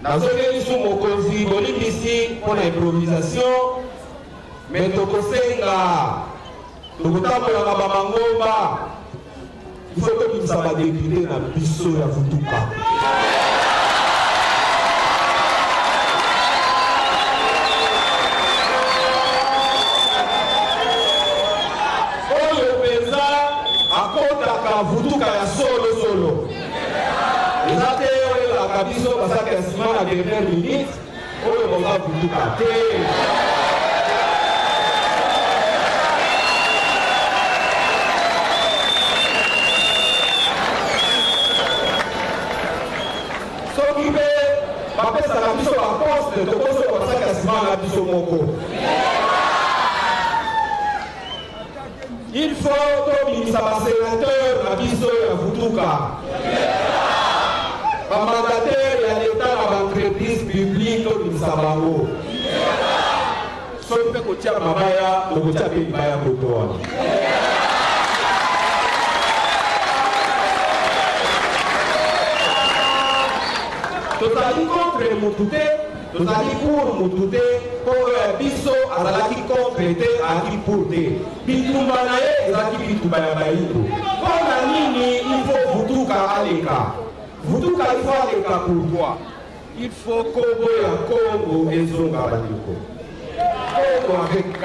Nazongeli su mokonzi bolimbisi mpona improvisation, mais tokosenga tokotambolaka bamangomba, il faut tobimisa badéputé na biso ya Futuka. Oyo mpenza akotaka Vutuka ya solosolo, eza te oyelaka biso basaka ya nsima na dernière minute. Oyo boza Vutuka te. Soki mpe bapesaka biso baposte, tokosoka basaka ya nsima na biso moko. Il faut tobimisa basénateur na biso ya Vutuka, bamandataire ya leta na baentreprise publique, tobimisa bango. Soki mpe kotia mabaya, tokotia mpe libaya koto wana. Tozali contre mutu te, tozali pour mutu te, mpo oyo ya biso azalaki contre te, azalaki pour te. Bitumba na ye ezalaki bitumba ya bayindo. Mpo na nini il faut Vutuka aleka? Vutuka il faut aleka pourquoi? Il faut kombo ya Kongo ezonga bandeko. Kongo avec K.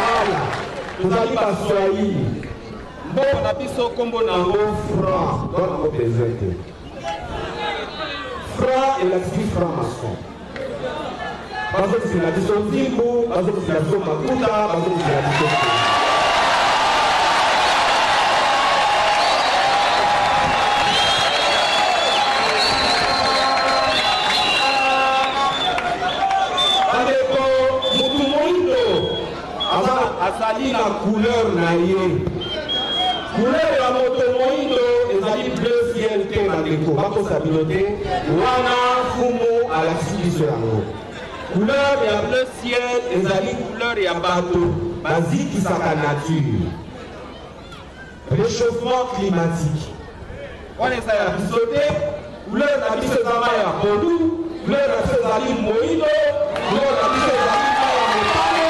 Voilà. Tozali baswahili. Mboka na biso kombo na yango franc. Donc yango besoin te. Franc elakisi franc maçon. Bazokisela biso nzimbu, bazokisela biso makuta, bazokisela biso bandeko. Mutu moindo azali na couleur na ye. Couleur ya moto moindo ezali bleu ciel te, bandeko, bakosa bino te. Wana fumu alakisi biso yango. Couleur ya bleu ciel ezali couleur ya bato bazikisaka nature, réchauffement climatique. Wana eza ya biso te. Couleur na biso eza mai ya pondu, couleur na biso ezali moindo, couleur na biso ezali mai ya motane,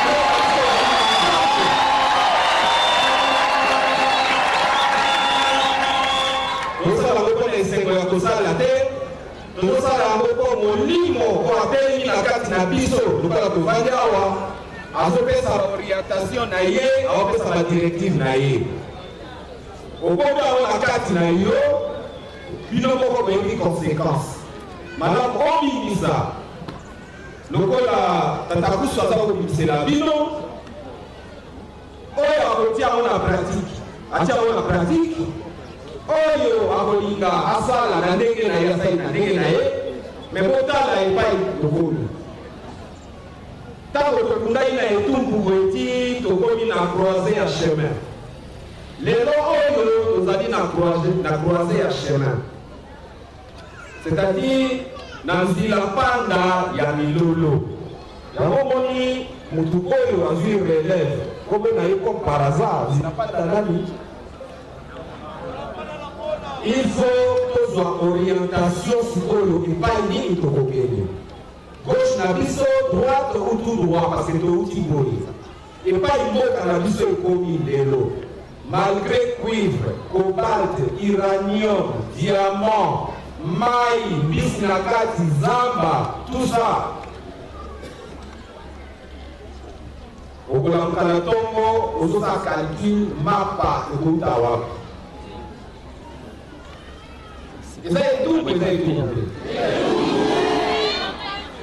couleur na biso ezali mosaka. Tozosala yango mpona esengo ya kosala te, tozosala yango mpo molimo oyo atelemi na kati na biso, lokola tovandi awa, azopesa orientation na ye, aopesa badirective na ye. Obomi yango na kati na yo, bino moko boyebi conséquence. Malamu obimisa lokola tata kusu aza kobimisela bino. Oyo akotia yango na pratique, atia yango na pratique. Oyo akolinga asala na ndenge na ye, asali na ndenge na ye. Me botala epai tokomi. Ntango tokundaki na etumbu eti tokomi na croisée ya chemin. Lelo oyo tozali na croisée ya chemin, c'est-à-dire na nzila panda ya milolo. Yango omoni motu oyo azwi relève, kombo na ye comme par hasard nzila panda nani. Il faut tozwa orientation sikoyo epai nini tokokende, gauche na biso, droite ou tout droit, parce que touti boye. Epai mboka na biso ekomi lelo, malgré cuivre, cobalt, uranium, diamant, mai, mbisi na kati zamba, tout ça, okolamuka na ntongo, ozosala calcul, mapa ekouta wapi? Eza etumbu, eza etumbu te.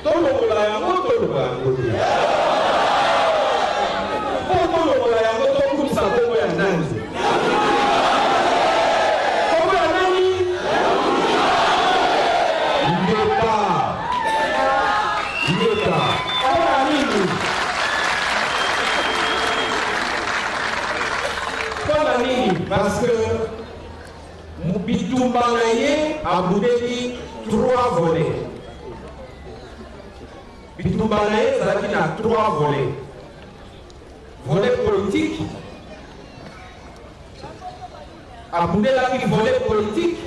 Tolongola yango, tolongola yango te. Mpo tolongola yango, tokumisa nkombo ya nani? Nkombo ya nani? Ngeta, ngeta. Mpona nini? Mpona nini? Parce que bitumba na ye abundeli trois volets. Bitumba na ye ezalaki na trois volets: volet politique, abundelaki volet politique,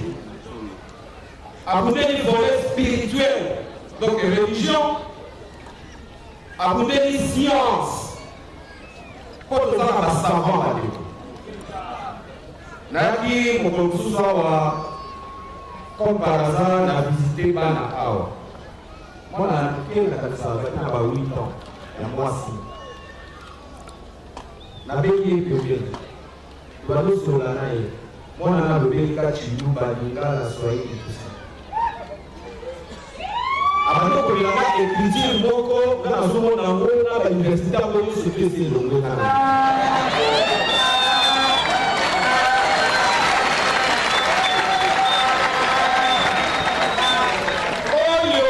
abundeli volet spirituel, donc religion, abundeli science, mpo toza na basavant. Bandeko, nayaki mokolo mosusu awa, comme par hasard na visite bana awa. Mwana ke nakanisa azalaki na ba 8 ans ya mwasi. Nabengi ye pembeni, tobandosolola na ye. Mwana na alobeli ka Tshiluba, Lingala, Swahili, tusa. Abandi kolelanga écriture moko nga nazomona yango na bauniversité yango nyonso to esi elongwe nana. Oyo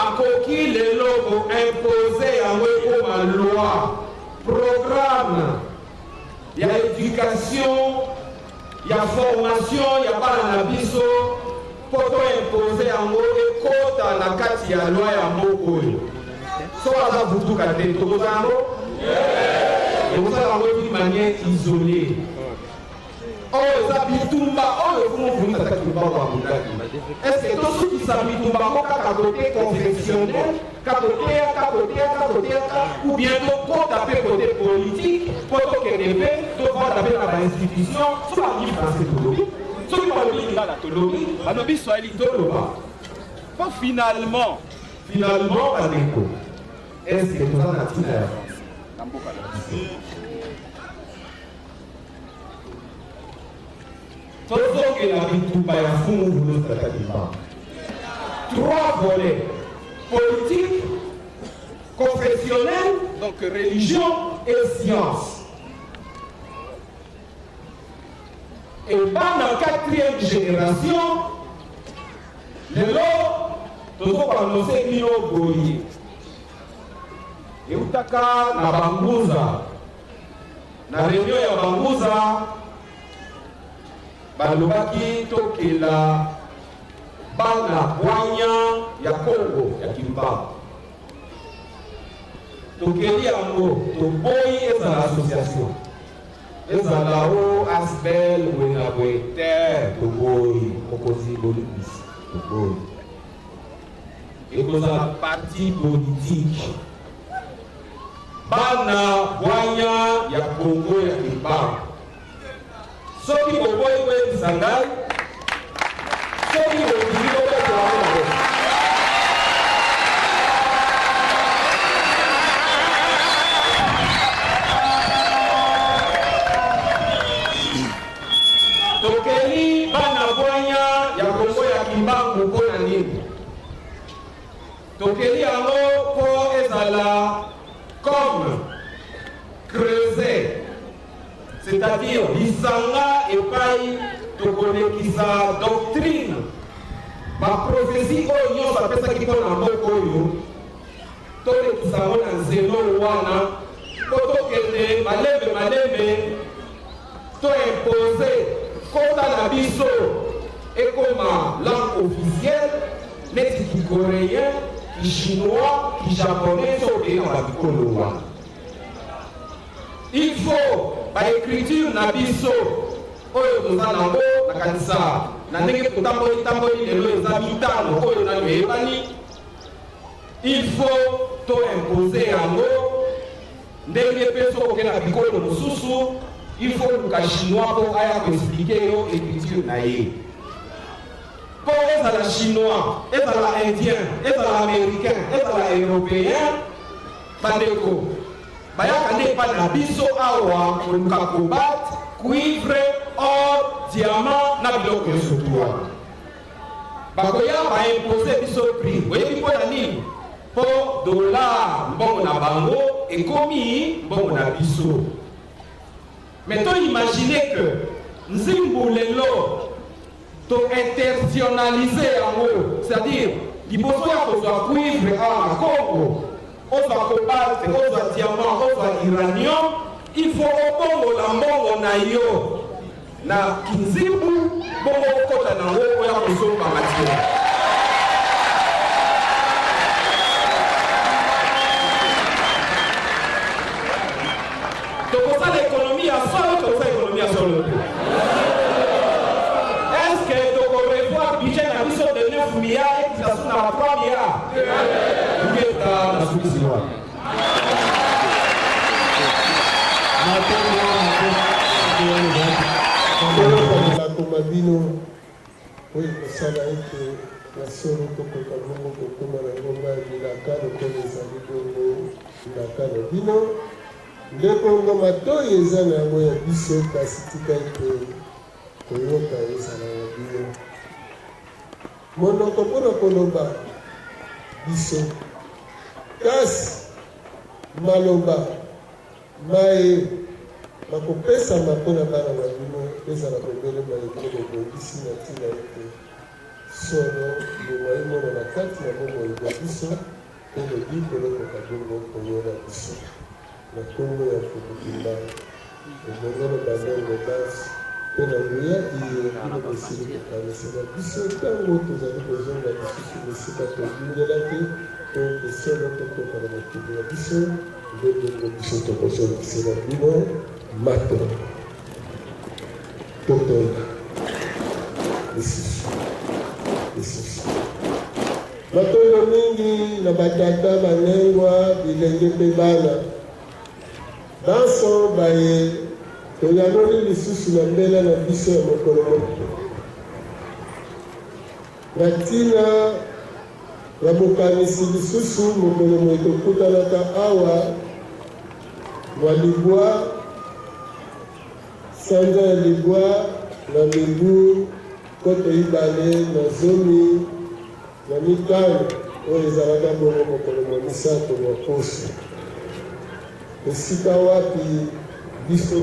akoki lelo koimpose yango ekoma loi, programme ya éducation, ya formation ya bana na biso, mpo toimpose yango ekota na kati ya loi ya mboka oyo, so aza vutuka te. Tokozala yango, tokozala yango d'une manière isolée. Oyo eza bitumba oyo fumu Mvuluzi Kimbangu abundaki. Est-ce tosukisa bitumba yango kaka côté confessionnel, kakoteyaka koteyaka koteyaka, ou bien tokota mpe côté politique, mpo tokende mpe tovanda mpe na bainstitution? So balingi français, tolobi. Soki balobi lingala tolobi, balobi swahili toloba. Po finalement, finalement bandeko, est-ce que toza na ntina ya français na mboka na biso? Tozongela bitumba ya Mfumu Vuluzi Tata Kimbangu. Trois volets, politique, confessionnel, donc religion et science. Et bana quatrième génération, lelo tozo koannonce bino boye, eutaka na banguza, na réunion ya banguza balobaki tokela bana bwanya ya Kongo ya Kimbangu. Tokeli yango, toboyi ezala association, ezala o asbel boye na boye te, toboyi. Mokonzi bolimbisi, toboyi. Ekozala parti politique, bana bwanya ya Kongo ya Kimbangu. Soki boboyi koyebisa ngai, soki bondimi bobetela yango maboko. Tokeli bana bwanya ya Kongo ya Kimbangu mpo na nini? Tokeli yango mpo ezala comme creuset, c'est-à-dire lisanga epai tokolekisa doctrine, ba prophetie oyo nyonso apesaki mpo na mboka oyo, tolekisa yango na nzelo wana mpo tokende malembe malembe, to impose kota na biso ekoma langue officielle neti ki-coréen, ki-chinois, ki-japonais, so okei na babikolo wana. Il faut ba écriture na biso oyo toza nango, nakanisa na ndenge totamboli tamboli lelo eza mitano oyo nano eyebani, il faut to impose yango ndenge mpe soki okei na bikolo mosusu, il faut luka chinois mpo aya koexpliquer yo écriture na ye, mpo ezala chinois, ezala indien, ezala américain, ezala européen. Bandeko bayaka nde epai na biso awa koluka cobalt, cuivre, or, diamant na biloko nyonso tu wana. Bakoya baimpose biso prix. Oyebi mpo na nini? Mpo dollar mbongo na bango ekomi mbongo na biso. Mais to imagine que nzimbu lelo to internationaliser yango, c'est-à-dire liboso ya kozwa cuivre awa na Congo, ozwa cobalt, ozwa diamant, ozwa uranium, il faut obongola mbongo na yo na kinzimbu, bongo okota nango oya kosomba matière. Tokosala économie ya solo, tokosala économie ya solo te. Est-ce que tokorevoir budget na biso de 9 milliards ekisa su na 3 milliards? Ngeta na sukisi wana. Nkolo ma bino oyo ekosala ete na solo tokoka bongo kokoma na ngomba ya bilaka lokola ezali bongo bilaka na bino. Ndeko matoyi eza na yango ya biso, kasi tika ete koyoka ezala ya bino. Monoko mpo na koloba biso, kasi maloba maye makopesama mpo na bana na bino ezala bobele maye bino bobongisi na ntina ete solo mbuma emonana kati na bomoi bwa biso mpe lobiko lokoka bongo koyela biso. Na nkombo ya Mfumu Kimbangu, ebongolo banongo banso, mpe na nguya iye bino bosili kokanisela biso ntango tozali kozonga lisusu na esika tobungelaki, mpo ete solo tokoka na mokili na biso, nde bongo biso tokozongisela bino matondo. Totonda lisusu lisusu. Matondo mingi na ba tata, ba nengwa, bilenge mpe bana banso baye toyanoli lisusu na mbela na biso ya mokolo Na ntina ya bokanisi lisusu mokolo moye tokutanaka awa mwa libwa sanza ya libwa na mibu nkoto ibale na 15, oyo ezalaka bongo mokolo mwa misato mwa poso, esika wapi biso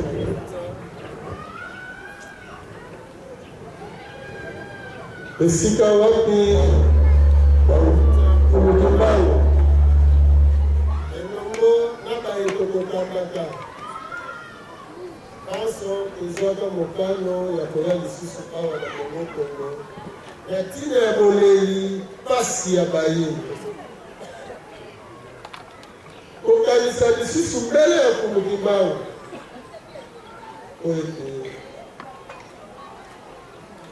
esika wapi Mfumu elongo na baye tokokambaka banso tozwaka mokano ya koya lisusu awa na Kongo Kongo na ntina ya boleli mpasi ya baye kokanisa lisusu mbele ya Mfumu Kimbangu mpo ete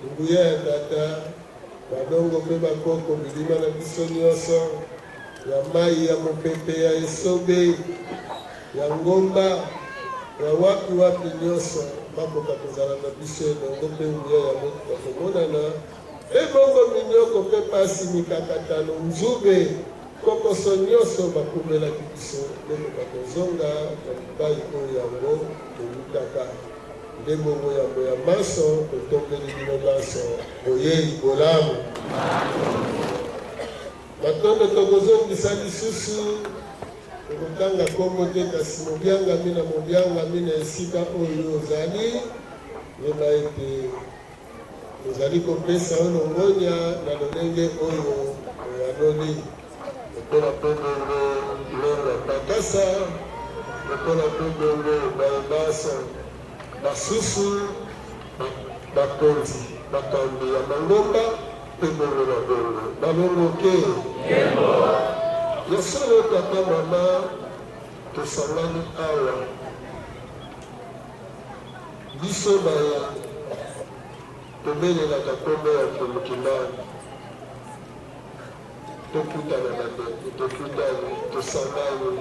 Nguya ya Tata, balongo mpe bakoko, bilima na biso nyonso, ya mai, ya mopepe, ya esobe, ya ngomba, ya wapi wapi nyonso, bakoka kozala na biso elongo mpe nguya ya komonana, mpe bongo minyoko mpe pasi, mikakatano, nzube, kokoso nyonso bakumbelaki biso, ekoka kozonga na bipai oyo yango ewutaka. Nde bongo yambo ya manso, totombeli bino banso boyei bolamu. Matondo tokozongisa lisusu, tokotanga kombo te, kasi mobiangami na mobiangami na esika oyo ozali, yeba ete tozali kopesa yo longonya na lolenge oyo oyanoli. Lokola mpe bongo Longwa Pakasa, lokola mpe bongo baye banso basusu, bakonzi, bakambi ya mangomba, mpe bongo na bongo. Balongo ke? Ya solo, tata, mama, tosangani awa, biso baye tobelelaka nkombo ya Mfumu Kimbangu. Tokutana bandeko, tokutani, tosangani.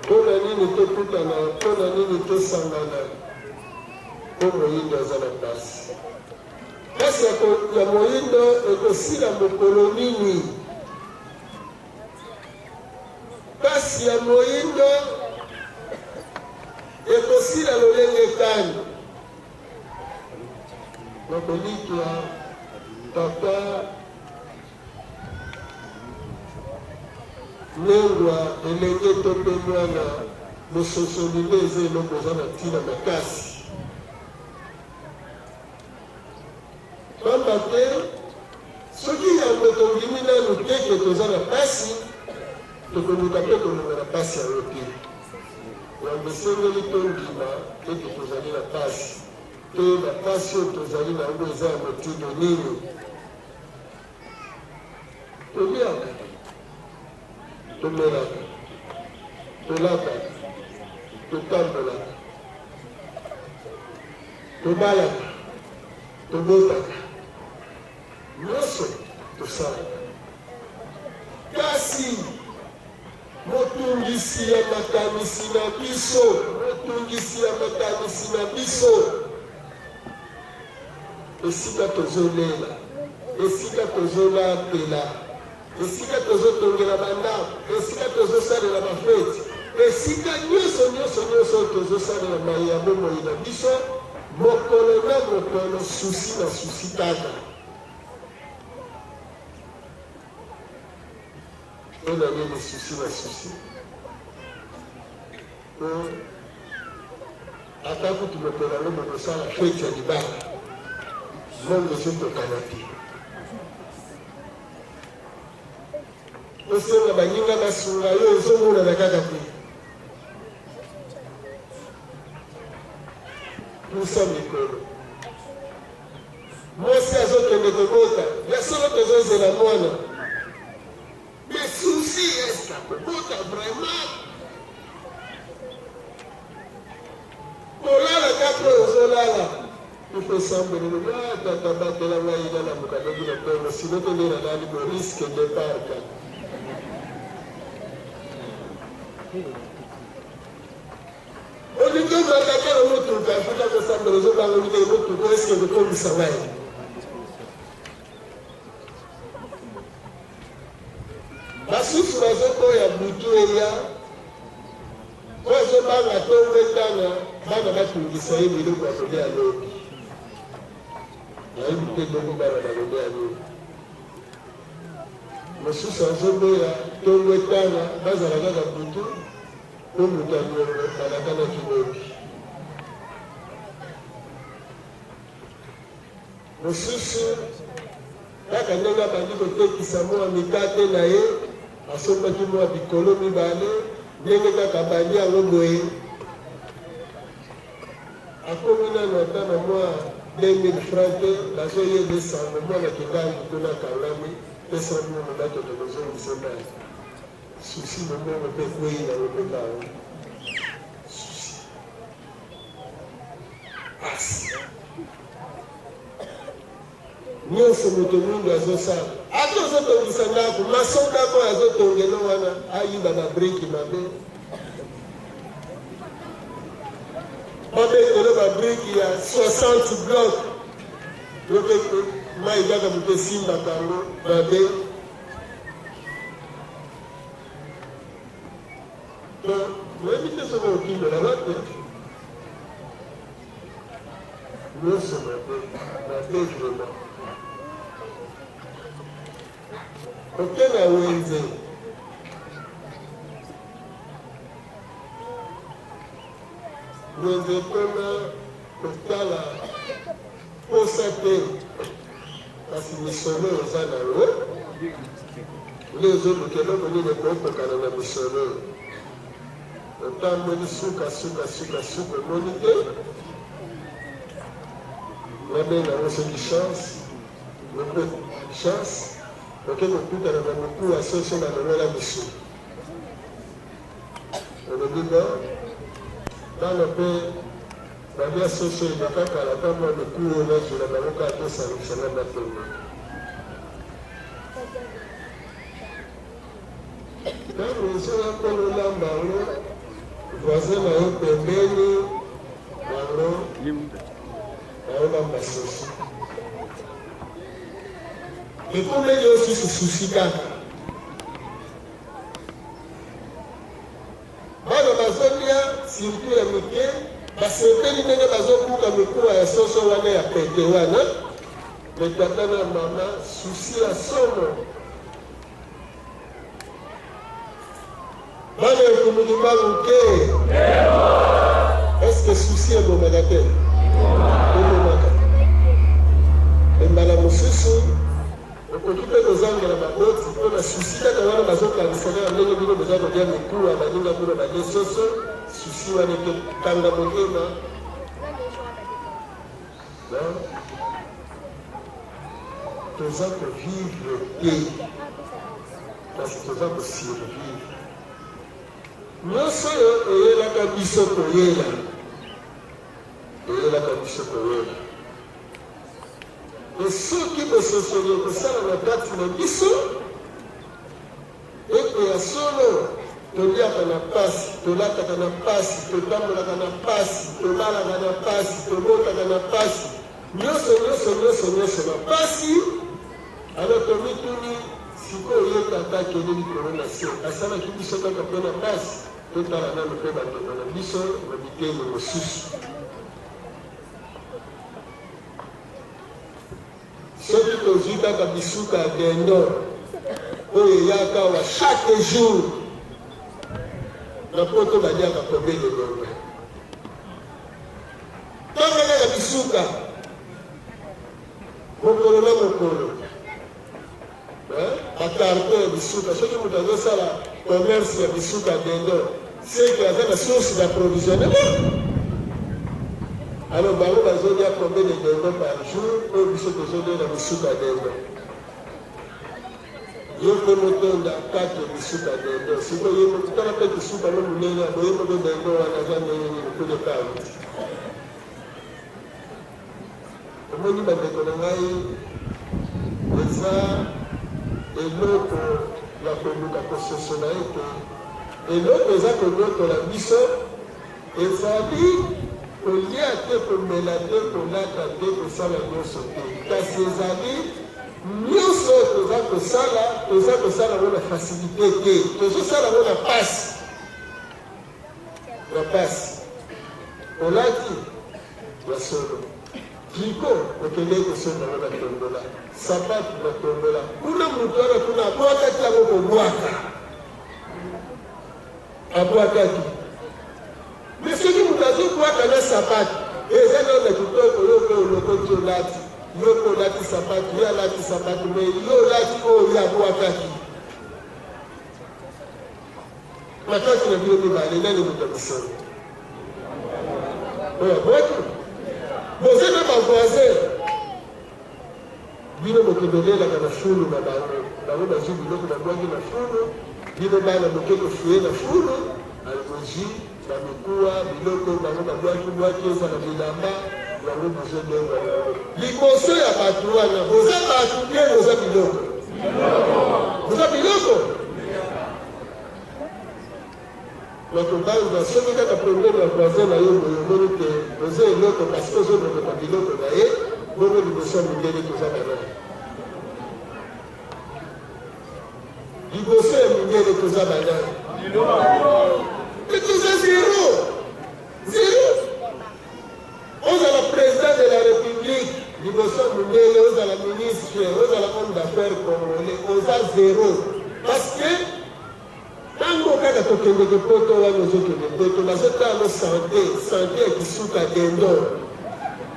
Mpo na nini tokutana? Mpo na nini tosangana? Mpo moyindo aza na mpasi. Mpasi ya moyindo ekosila mokolo nini? Mpasi ya moyindo ekosila lolenge kani? Nakolikya tata lengwa elenge to mpe mwana, bososoli nde eza eloko eza na ntina makasi. Pamba te soki yambo tondimi nanu te ke toza na pasi, tokoluka mpe kolonga na pasi yango te. Yambo esengeli tondima ete tozali na pasi, toyeba pasi oyo tozali na yango eza ya motindo nini. Toliaka, tomelaka, tolataka, totambolaka, tobalaka, tobotaka, nyonso tosalaka. Kasi Motungisi ya makanisi na biso, motungisi ya makanisi na biso, esika tozolela, esika tozolatela, esika tozotongela bandako, esika tozosalela bafeti, esika nyonso nyonso nyonso tozosalela maye ya bomoi na biso, mokolo na mokolo, susi na susi kaka. Mpo na nini susi na susi? Mpo ata kutu mokolo yango bokosala feti ya libala, mbongo ezokokana te. Osenga baninga basunga yo, ezomonana kaka te. Pusa mikolo, mwasi azokende kobota, ya solo tozozela mwana. Mais souci est-ce akobota vraiment? Kolala kaka oyo ozolala il faut sambela olobi ah tata batela ngai nalamuka lobi na ntongo sino te nde nalali bo risque départ kaka. Olingi omata te na motuka futa kosambela ozobanga olingi motuka eske ekokomisa ngai. Basusu bazoboya butu eya po azobanga tongo etana bana batungisa ye biloko ya kolia lobi. Nayebi te lobi bana bakolia nini. Mosusu azoboya tongo etana bazala kaka butu po moto ya niongo balakanaki lobi. Mosusu, kaka ndenge abandi kotekisa mua mikate na ye, asombaki mua bikolo mibale, ndenge kaka abandi yango boye, akomi nanu ata na mua 2000 francs te, bazoyeba ye sango, mwana kingangi kuna akangami, pesa mbongo bakende kozongisa ye mbongo. Souci mombongo mpe ekweyi nango mpe kaka souci. Pasi nyonso moto mwindu azosala, ata ozotongisa ndako, maso ndako oyo azotongelo wana ayiba babriki mabe, babetelo babriki ya 60 bloc yo mpe mai kaka moto esimbaka yango mabe. Donc nayebi te soki okimela wapi. Nyonso mabe, mabe vraiment. Oke na wenze. Wenze ekoma kotala posa te, kasi misolo oza nango nde ozoluka eloko nini ekokokana na misolo. Otamboli suka suka suka suka omoni te, nabenga yango soki chance moko chance, oke kokutana na mokuwa soso balongola misuni, olobi bon bana mpe balia soso eleka kala, ata mwa mikuwa oyo nazwela bango kaka tosangisa na mapembe. Ntango ozoya mpo olamba yango, voisin na yo pembeni yango aolamba soso, ekomeli yo susu susi kaka. Bana bazolia surtout ya mike, basepeli ndenge bazobuka mikuwa ya soso wana ya pete wana, me tata na mama susi ya somo. Bana ya Mfumu Kimbangu ke est-ce que souci ebomaka te? Ebomaka. Mbala mosusu okoki mpe kozangela baboti mpo na susi kaka wana, bazokanisa kaka ndenge bino boza kolia mikuwa, baninga kuna balie soso, susi wana ekokanga motema. Toza kovivre te, kasi toza kosurvivre. Nyonso oyo eyelaka biso koyela, eyelaka biso koyela. E soki bososoli ekosala na kati na biso ete ya solo toliaka na pasi, tolataka na pasi, totambolaka na pasi, tobalaka na pasi, tobotaka na pasi, nyonso nyonso nyonso nyonso na pasi, alors tomituni sikoyo, ye tata akende likolo na se, asalaki biso kaka mpo na pasi? Totala nano mpe bandeko na biso na biteni mosusu. Soki tozwi kaka bisuka ya dindon oyo eyaka awa chaque jour na poto, baliaka combien de dindon? Tanga kaka bisuka mokolo na mokolo, bacarton ya bisuka. Soki moto azosala commerce ya bisuka ya dindon, seke aza na source d'approvisionnement. Alors bango bazolia combien de dindon par jour oyo biso tozolia na bisuka ya dindon? Yo mpe motonda 4 bisuka dindon, sikoyo ye moko tala mpe kisuka ngo monene ya boye moko, dindon wana aza ndenge nini kuna epai? Omoni bandeko na ngai, eza eloko ya koluka kososola ete eloko eza konyokola biso ezali kolia te, komela te, kolata te, kosala nyonso te, kasi ezali nyonso. toza kosala, toza kosala yango na facilité te, tozosala yango na pasi, na pasi. Olati ya solo tricot, okendeki kosomba yango na tombola, sapatu na tombola, kuna moto wana kuna abwakaki yango kobwaka, abwakaki. Mais soki moto azobwaka na sapatu eza nano na kitoko, yo mpe olokoti olati, yo mpe olati sapatu, ye alati sapatu, mais yo olati oyo ye abwakaki. Na kati na bino mibale nani moto ya bisengo? Oyo abwaki. Boza na bavoisin bino bokende olelaka na fulu na bango, bango bazwi biloko babwaki na fulu, bino bana boke kofuye na fulu, bozwi bamikuwa biloko bango babwaki bwaki, ezala bilamba yango bozodonga yango liboso ya bato wana. Boza bato te, boza biloko, boza biloko. Nakobanza soki kaka pembeni ya voisin na yo boye omoni te oza eloko parce que ozolokota biloko na ye bongo liboso ya mindele toza banani? Liboso ya mindele toza banani? Te toza zero zero. Ozala president de la republique liboso ya mundele, ozala ministre, ozala homme d'affaires congolais, oza zero parce que Tango kaka tokendeke poto wana ozokende poto bazotala no sante sante ya kisuka dendon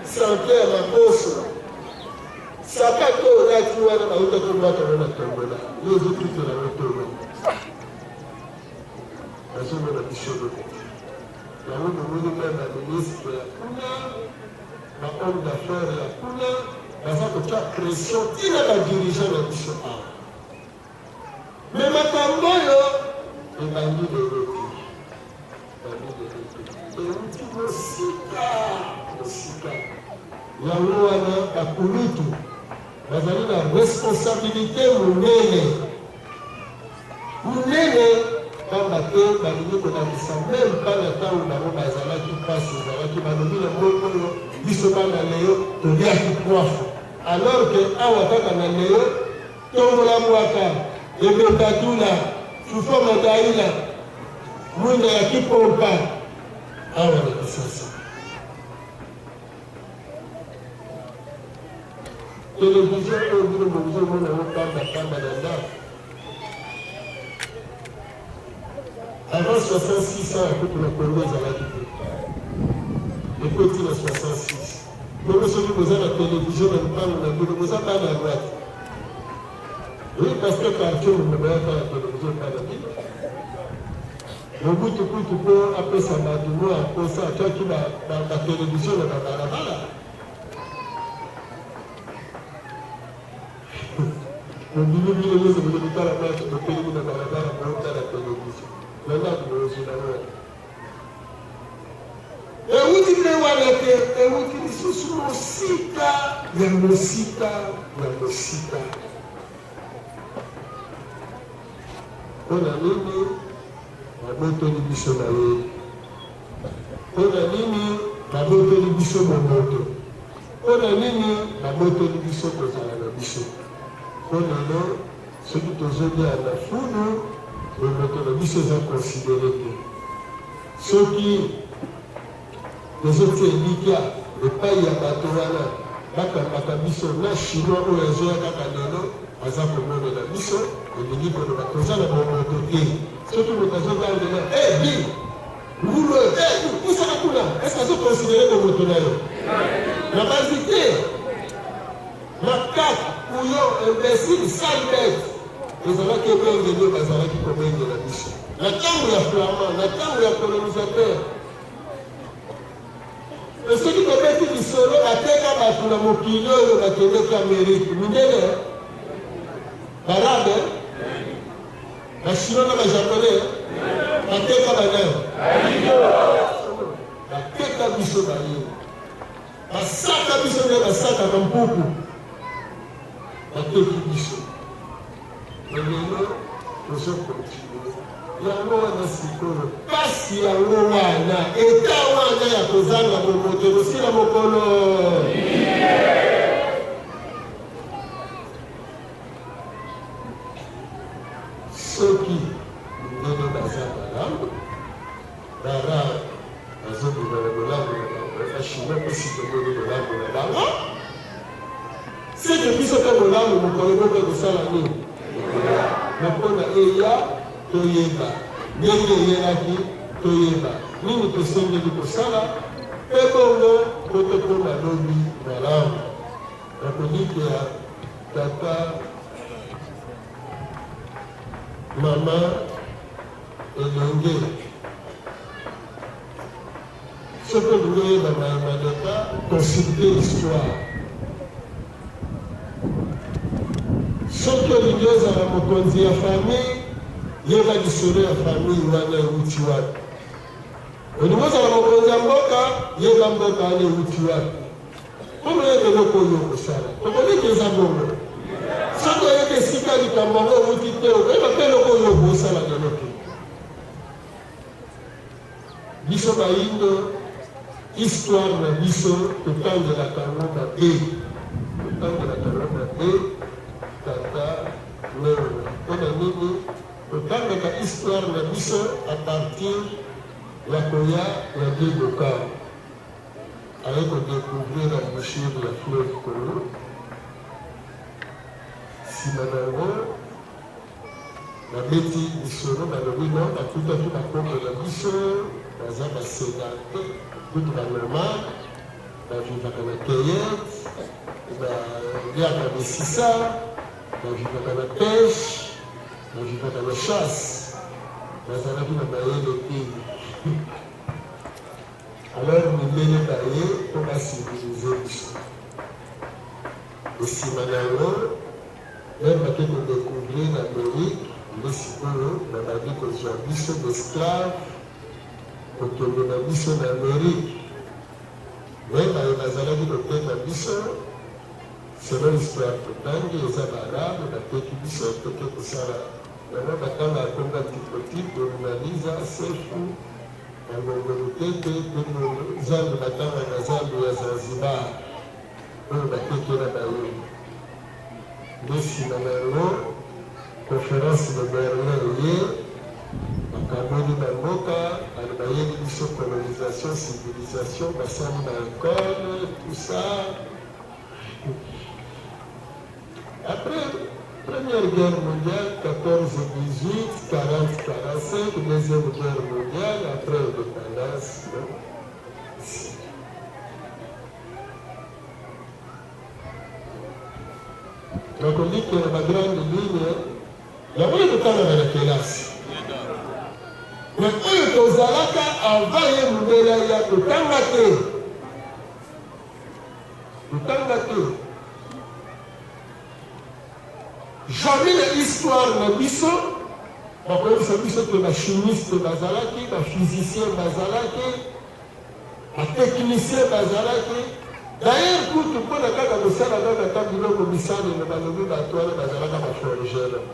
sante ya makoso sapato oyo olati wana bauta kobwaka ngo na tombola yo ozotutela ngo tongo bazomona biso loko yango bomoni meme baministre ya kuna ba homme d'affaires ya kuna baza kotya pression ntina badirigeant na biso awa. Me makambo oyo ebandi lelo te, ebandi lelo te, euti mosika mosika. Yango wana bakulutu bazali na responsabilite monene monene, pamba te balingi kolakisa meme mpa na ntango bango bazalaki mpasi ezalaki, balobi na moko oyo biso bana leo toliaki poafu, alors que awa kaka na leo Tombola mwaka, ebemba tula, fufa madaila, mwinda ya kipompa awa na Kisasa. Televizio oyo bino bozomona yango pamba pamba na ndako avant 66 ans kutu na Congo ezalaki te, ekoti na 66. Bongo soki boza na televizio na lupango na bino, boza bana ya wapi? Oui, parce que quartier mobimba bayaka na televizio epai na bino. Mobutu kutu mpo apesa bato mwa mposa atiaki batelevizio na babalabala. Bondimi bino nyonso boke kotala match, botelemi na balabala botala televizio. Na ndako bozwi bango. Ewuti mpe wana te, ewuti lisusu mosika ya mosika ya mosika. Mpo na nini babotoli biso mayele? Mpo na nini babotoli biso bomoto? Mpo na nini babotoli biso kozala na biso? Mpo lelo soki tozolia na fulu, bomoto na biso eza considere te. Soki tozotia elikya epai ya bato wana bakambaka biso na chinois oyo azoya kaka lelo aza komonela biso, elingi koloba toza na bomoto te. Soki moto azogangela e bi ngulu oyo e pusana kuna, eske azokonsidere bomoto na yo? Na bazi te. Macaque, couillon, imbecile, sale bete ezalaki ebengeli oyo bazalaki kobengela biso na ntango ya flamand, na ntango ya colonisateur. E soki tobeti lisolo, bateka bato na mokili oyo bakendeki Amerike, mindele, barabe, bachinois na bajaponais, bateka banani? Bateka biso baye. Basaka biso nde basakaka mpuku, bateki biso. Me lelo tozo continue yango wana. Sikoyo pasi yango wana, eta wana ya kozanga bomoto ekosila mokolo. Soki mindele baza malamu, ba arabe bazobima na bolamu na bango, ba chinois mpe si tomoni bolamu na bango, seke biso mpe bolamu mokolo moko ekosala nini? Ekoya. Me mpo na eya, toyeba ndenge eyelaki, toyeba nini tosengeli kosala, mpe bongo mpo tokoma lobi malamu. Nakolikya tata Mama elenge, soki olingi oyeba maye maleka, consulte histoire. Soki olingi ozala mokonzi ya famille, yeba lisolo ya famille wana ewuti wapi. Olingi ozala mokonzi ya mboka, yeba mboka wana ewuti wapi. Mpo oyeba eloko oyo okosala. Tokoki eza bongo. Soki oyebi esika likambo yango ewuti te, okoyeba mpe eloko oyo okosala lelo te. Biso bayindo, histoire na biso totangelaka yango mabe, totangelaka yango mabe tata Nongo. Mpo na nini totangaka histoire na biso à partir ya koya ya Diego Cao? Aye ko decouvrir embouchure ya fleuve Congo. Sima na yango babeti lisolo, balobi non, bakutaki bakoko na biso baza ba sedante, kutu ba nomade, bavivaka na cueillette, baliaka misisa, bavivaka na peche, bavivaka na chasse, bazalaki na mayele te. Alors mindele baye mpo ba civiliser biso. Esima na yango meme bake ko decouvrir Amerique nde sikoyo babandi kozwa biso b'esclaves kokende na biso na Amerique. Mais baye bazalaki koteka biso selon histoire totangi eza ba arabe bateki biso toke kosala yango batanga kombo ya tipotipo, Monalisa, Sefu Na ngongo lutete pe ngongo zandu batanga na zandu ya Zanzibar oyo batekela bayini. Nde sima na yango conference de Berlin eye, bakaboli ba mboka, ale bayeli biso colonisation, civilisation, basali ba ecole, tout ça. Après première guerre mondiale 14 18 40 45 deuxième guerre mondiale après indépendance non? Nakolikela ba grande ligne yango nde totangaka na kelasi mais oyo tozalaka avant ye mundele aya totanga te. Totanga te. Jamais na histoire na biso bakoyebisa biso ke ba chimiste bazalaki, ba physicien bazalaki, ba technicien bazalaki. D'ailleurs kutu mpo na kaka kosala kaka ata biloko bisalelo balobi bato wana bazalaka ba forgeron.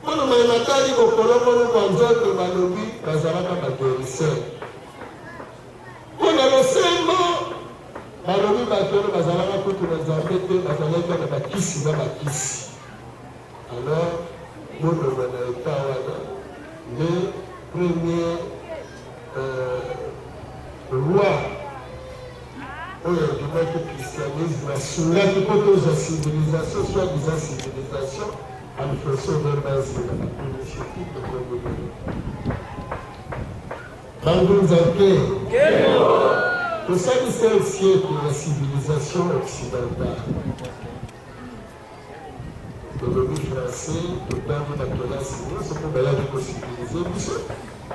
Mpo na maye matali bokolongono bwa nzoto balobi bazalaka ba guerisseur. Mpo na losembo, balobi bato wana bazalaka kutu na Nzambe te, bazalaki kaka bakisi na bakisi. Alors bolongwa na etat wana nde premier euh, roi oyo andimaki christianisme asungaki mpo tozwa civilisation soit disant civilisation Alfonso Verba Nzinga bakomisi tokomi Bangunza te. Tosali 5 siècle ya civilisation occidentale. Tolobi français, totangi na kelasi nyonso mpo bayaki kocivilize biso,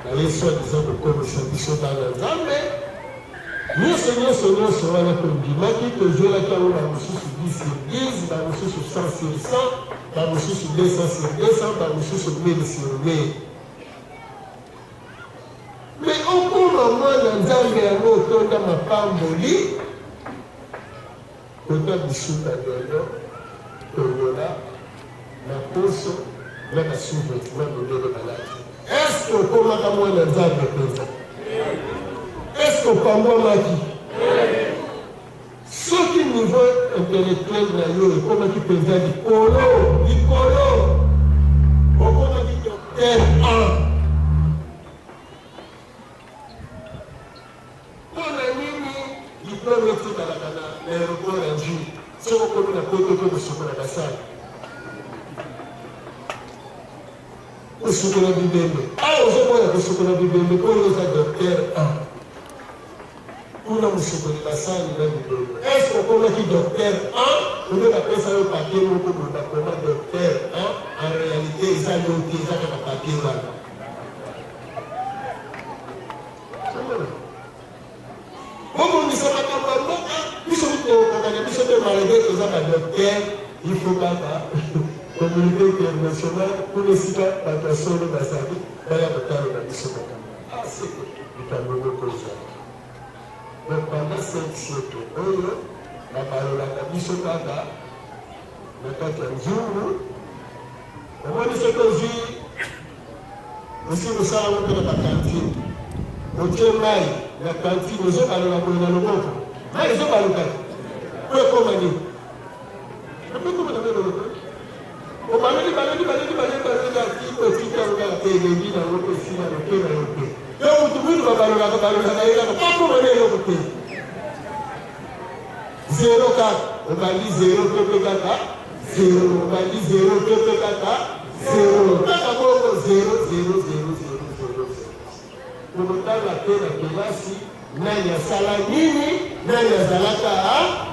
baye soi-disant kokomisa biso bana Nzambe. Nyonso nyonso nyonso wana tondimaki, tozwelaki yango ba mosusu 10 sur 10, ba mosusu 100 sur 100, ba mosusu 200 sur 200, ba mosusu 1000 sur 1000. Mais okoma mwana nzambe yango otonda mapamboli kota bisuka dendo tongola maposo na ba sous-vêtements mindele balati. Est-ce que okomaka mwana nzambe mpenza? Est-ce que opambwamaki? Soki niveau intellectuel na yo ekomaki mpenza likolo likolo. Kosukola bibembe. Awa ozoboya kosukola bibembe mpo yo oza docteur 1. Kuna mosukoli basani na bibembe. Est-ce que okomaki docteur 1 obe bapesa yo papier moko boye bakoma docteur 1 en réalité eza yo te eza kaka papier wana. Bobongisa makambo ya mboka, biso tokoka na biso te malgre toza ba docteur, il faut kaka communauté internationale kuna esika bato ya solo bazali baya kotalela biso makambo. Ah, seke likambo moko ezali. Donc pendant 5 siècle oyo babalolaka biso kaka na kati ya nzungu. Omoni soki ozwi osi kosala ngo mpe na bacantine, otie mai na cantine, ozobalola boye na loboko, mai ezobaluka po ekoma nini? Ekoma na loboko. Obaloli, baloli, baloli, baloli, baloli, ati otiki yango kaka pe elembi nango mpe esila loke na yo te. Yo mutu mwindu babalolaka balolaka ye kaka po akoma na eloko te, zero kaka. Obandi zero to mpe kaka zero, obandi zero to mpe kaka zero, kaka bongo zero, zero, zero, zero, zero, zero. Tokotanga te na kelasi nani asala nini, nani azalaka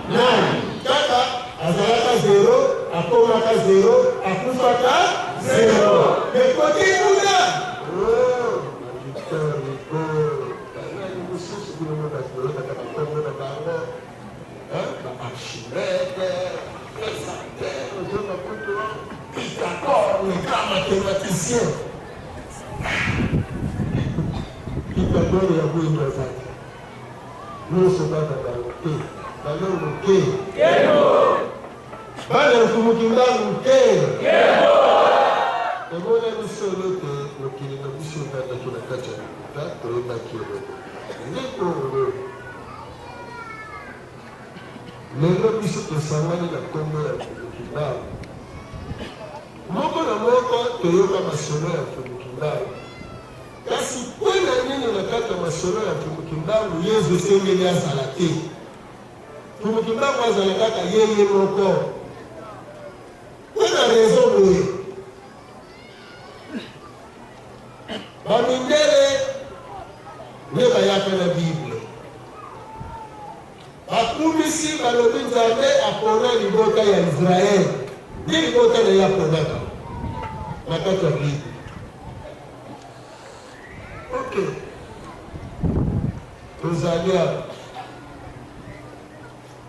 nani. Kaka azalaka zero, akomaka zero, akufaka zero. Mais kote kuna, Victor Hugo, banani mosusu, bino mo bato boyebaka bakombo na bango, ba Archimède, Présentaire, ozonga kutu Pythagore, le grand mathématicien. Pythagore ya mwindu azali nyonso kaka bango te. Balongo te, bana Mfumu Kimbangu te. Emonani solo te mokili na biso evandaki na kati ya lokuta, toyebaki eloko nde bongo. Lelo biso tosangani na nkombo ya Mfumu Kimbangu. Moko na moko toyoka masolo ya Mfumu Kimbangu, kasi mpo na nini na kati ya masolo ya Mfumu Kimbangu Yezu esengeli azala te? Mfumu Kimbangu azala kaka ye ye moko mpo na raison boye: bamindele nde bayaka na Bible, bakumisi, balobi Nzambe apona libota ya Israele, nde libota na ye aponaka na kati ya Bible. Ok, tozali awa,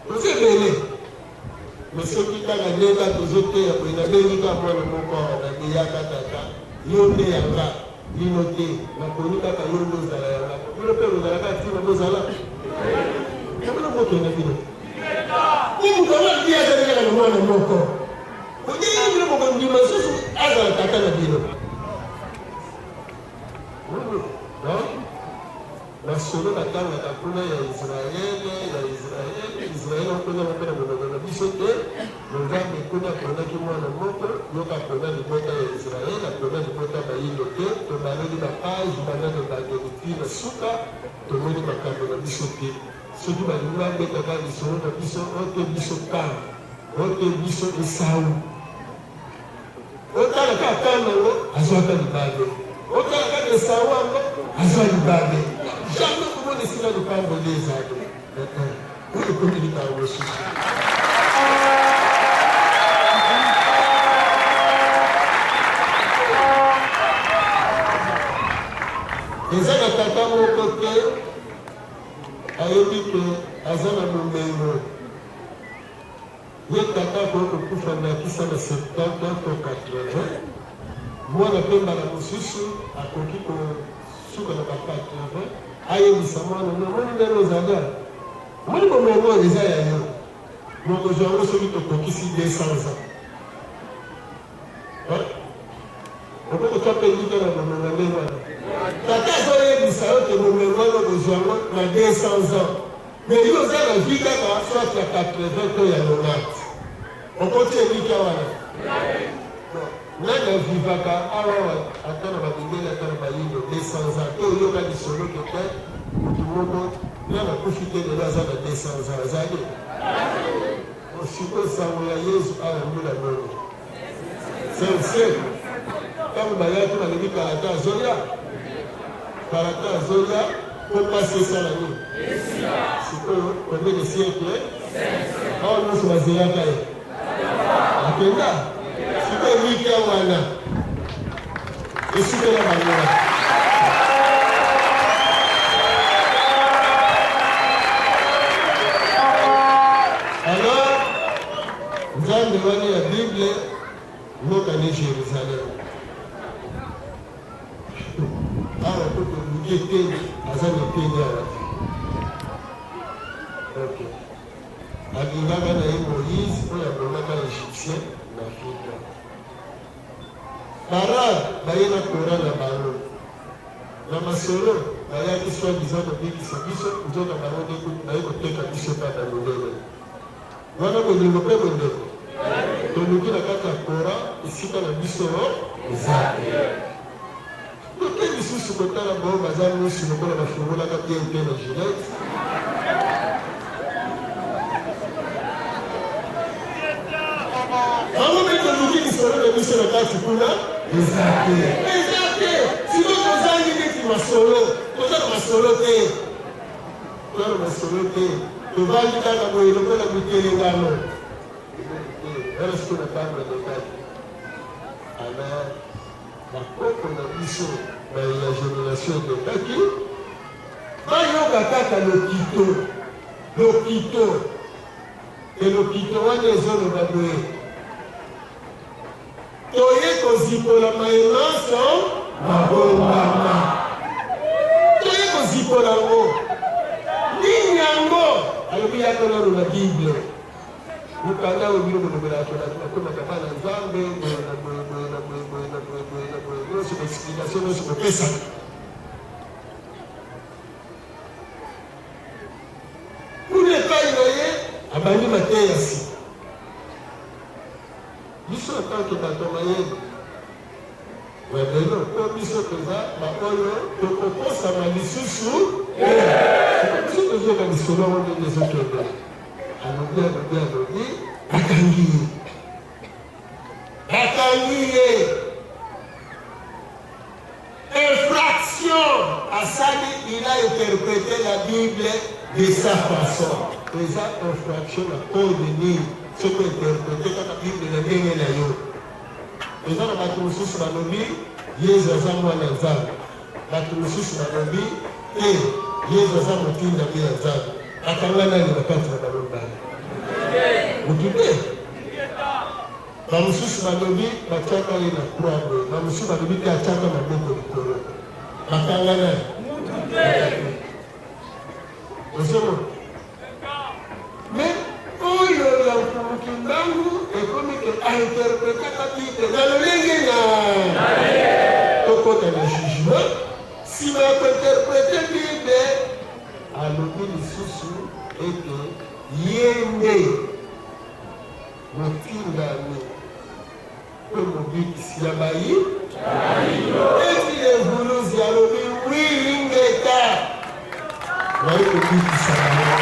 toza ebele, mais soki kaka ndenge tozoteya boye, nabengi kaka mwana moko awa, nabeyaka: "Tata, yo nde yanga, bino te. Naponi kaka yo nde ozala yanga." Bino mpe bozalaka ntina bozala bino mokende bino po moto yango alobi azali kaka na mwana moko. Ndenge bino bokondima susu azala tata na bino? Donc masolo batangaka kuna ya Israele, ya Israele, Israele okona mpe na monoko na biso te. Nzambe kuna aponaki mwana moko, yoka, apona libota ya Israele, apona libota bayindo te. Tobaloli bapage banda na ebandeli ti na suka, tomoni makambo na biso te. Soki balingi babetaka lisolo na biso, o te biso Kam, o te biso Esau. Otala kaka Kam yango azwaka libabe, otala kaka Esau yango azwa libabe. Jamais komona esika lipamboli ezali. Oyo ekomi likambo mosusu. Eza na tata moko te ayebi ke aza na bomengo. Ye tata akoki kokufa ndakisa na 70 to 80, mwana mpe mbala mosusu akoki kosuka na ba 80. Ayebisa mwana: "Omoni ndenge ozali awa, omoni bomengo oyo eza ya yo, mokozwa yango soki tokokisi 200 ans." Okoki kotya mpe ndika na bomengo ndenge wana. Tata azoyebisa yo ke bomengo wana okozwa yango na 200 ans, mais yo oza na vie kaka soit ya 80 to ya 90. Okoti elika wana? Nani avivaka awa, ata na babindele, ata na bayindo, 200 ans? To oyoka lisolo ke te motu moko nani akufi te, lelo aza na 200 ans? Azali sikoyo. Sango ya Yesu awa, mbula boni? Cinq siècle. Ntango bayaki balobi kalata azoya, kalata azoya mpo mpasi esala nini? Sikoyo combien de siècle awa nyonso bazelaka ye akenda? Sikoyo elikya wana esukela bango wana. Alors Nzambe wana ya Bible mboka ne Jerusalem awa po toluki eteni aza na eteni awa te. Ok, alingaka na ye Moïse oyo abomaka Egyptien na Afrika. Baarabe baye na Coran na bango na masolo, bayaki soit disant kobikisa biso, nzoka bango nde kutu baye koteka biso epai ba mindele wana. Bolingo mpe bondeko toluki na kati ya Coran, esika na biso eza te. Toke lisusu kotala bao baza misu lokola bafungolaka bien te na Gillette. Bango mpe toluki lisolo na biso na kati kuna eza te, eza te. Sikoyo tozangi neti masolo, toza na masolo te, toza na masolo te, tovandi kaka boye lokola mitelengano. Wana sikoyo na ntango elekaki, alors bakoko na biso baye ya generation elekaki bayoka kaka lokito, lokito e lokito wana ezoloba boye: toye kozipola maye manso mabombama, toye kozipola yango. Nini yango? Alobi yaka nano na Bible, mokanda oyo bino bolobelaka ke bato bakomaka bana Nzambe boye na boye, boye na boye, boye na boye, boye na boye, nyonso baexplication nyonso bopesaka. Kuna epai na ye abandi mateya ya sika. Biso atanke bato ya mayele ya lelo, mpo biso toza baoyo tokokosama lisusu te, biso tozoyoka lisolo yango ndenge ezokende. Alobi, alobi, alobi, bakangi ye, bakangi ye. Infraction asali, il a interprete la Bible de sa façon. Eza infraction na code nini soki interprete kaka Bible na ndenge na yo? Eza na bato mosusu balobi Yezu aza mwana Nzambe, bato mosusu balobi te Yezu aza motindami ya Nzambe. Bakanga nani na kati na bango mibale? Motu te. Bamosusu balobi batiaka ye na croix boye, bamosusu balobi te atiaka maboko likolo. Bakanga nani? Ozomona? Mais oyo ya Mfumu Kimbangu ekomi ke ainterpretaka Bible na lolenge na tokota na jugement. Nsima ya kointerprete Bible, alobi lisusu ete ye nde Motindami mpe mobikisi ya bayi eti evuluzi alobi wi ingeta naye kobikisa bango.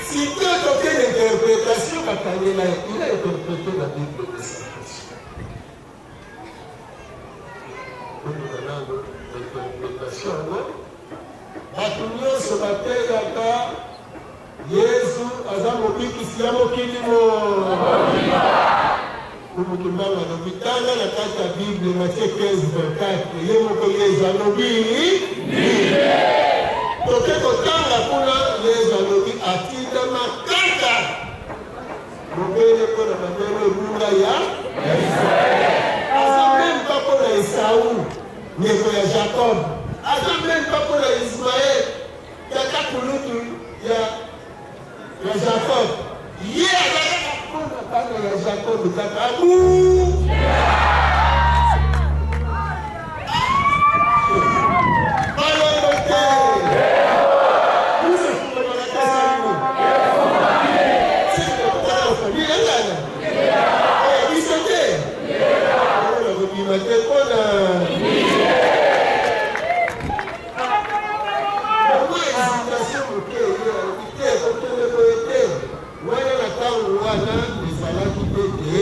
Sikoyo tokende interpretation bakangela ye, il a interprete la Bible de sa façon. Toluka nano interpretation yango. Bato nyonso bateyaka Yesu aza mobikisi ya mokili mo. Mfumu Kimbangu alobi tanga na kati ya Bible Matthieu 15:24, ye moko Yesu alobi nini? Toke kotanga kuna, Yesu alobi atindama kaka bobele mpo na bameme ebunga ya Israele. Aza meme pas mpo na Esau, ndeko ya Jacob. Aza meme pas mpo na Ismael, tata kulutu ya Jacob. Ye aza kaka mpo na bana ya Jacob kaka abu. Balongo te. Biso tolobaka te esali nini? Biso te nakobima te mpona mwa hésitation moke. wana ezalaki te ete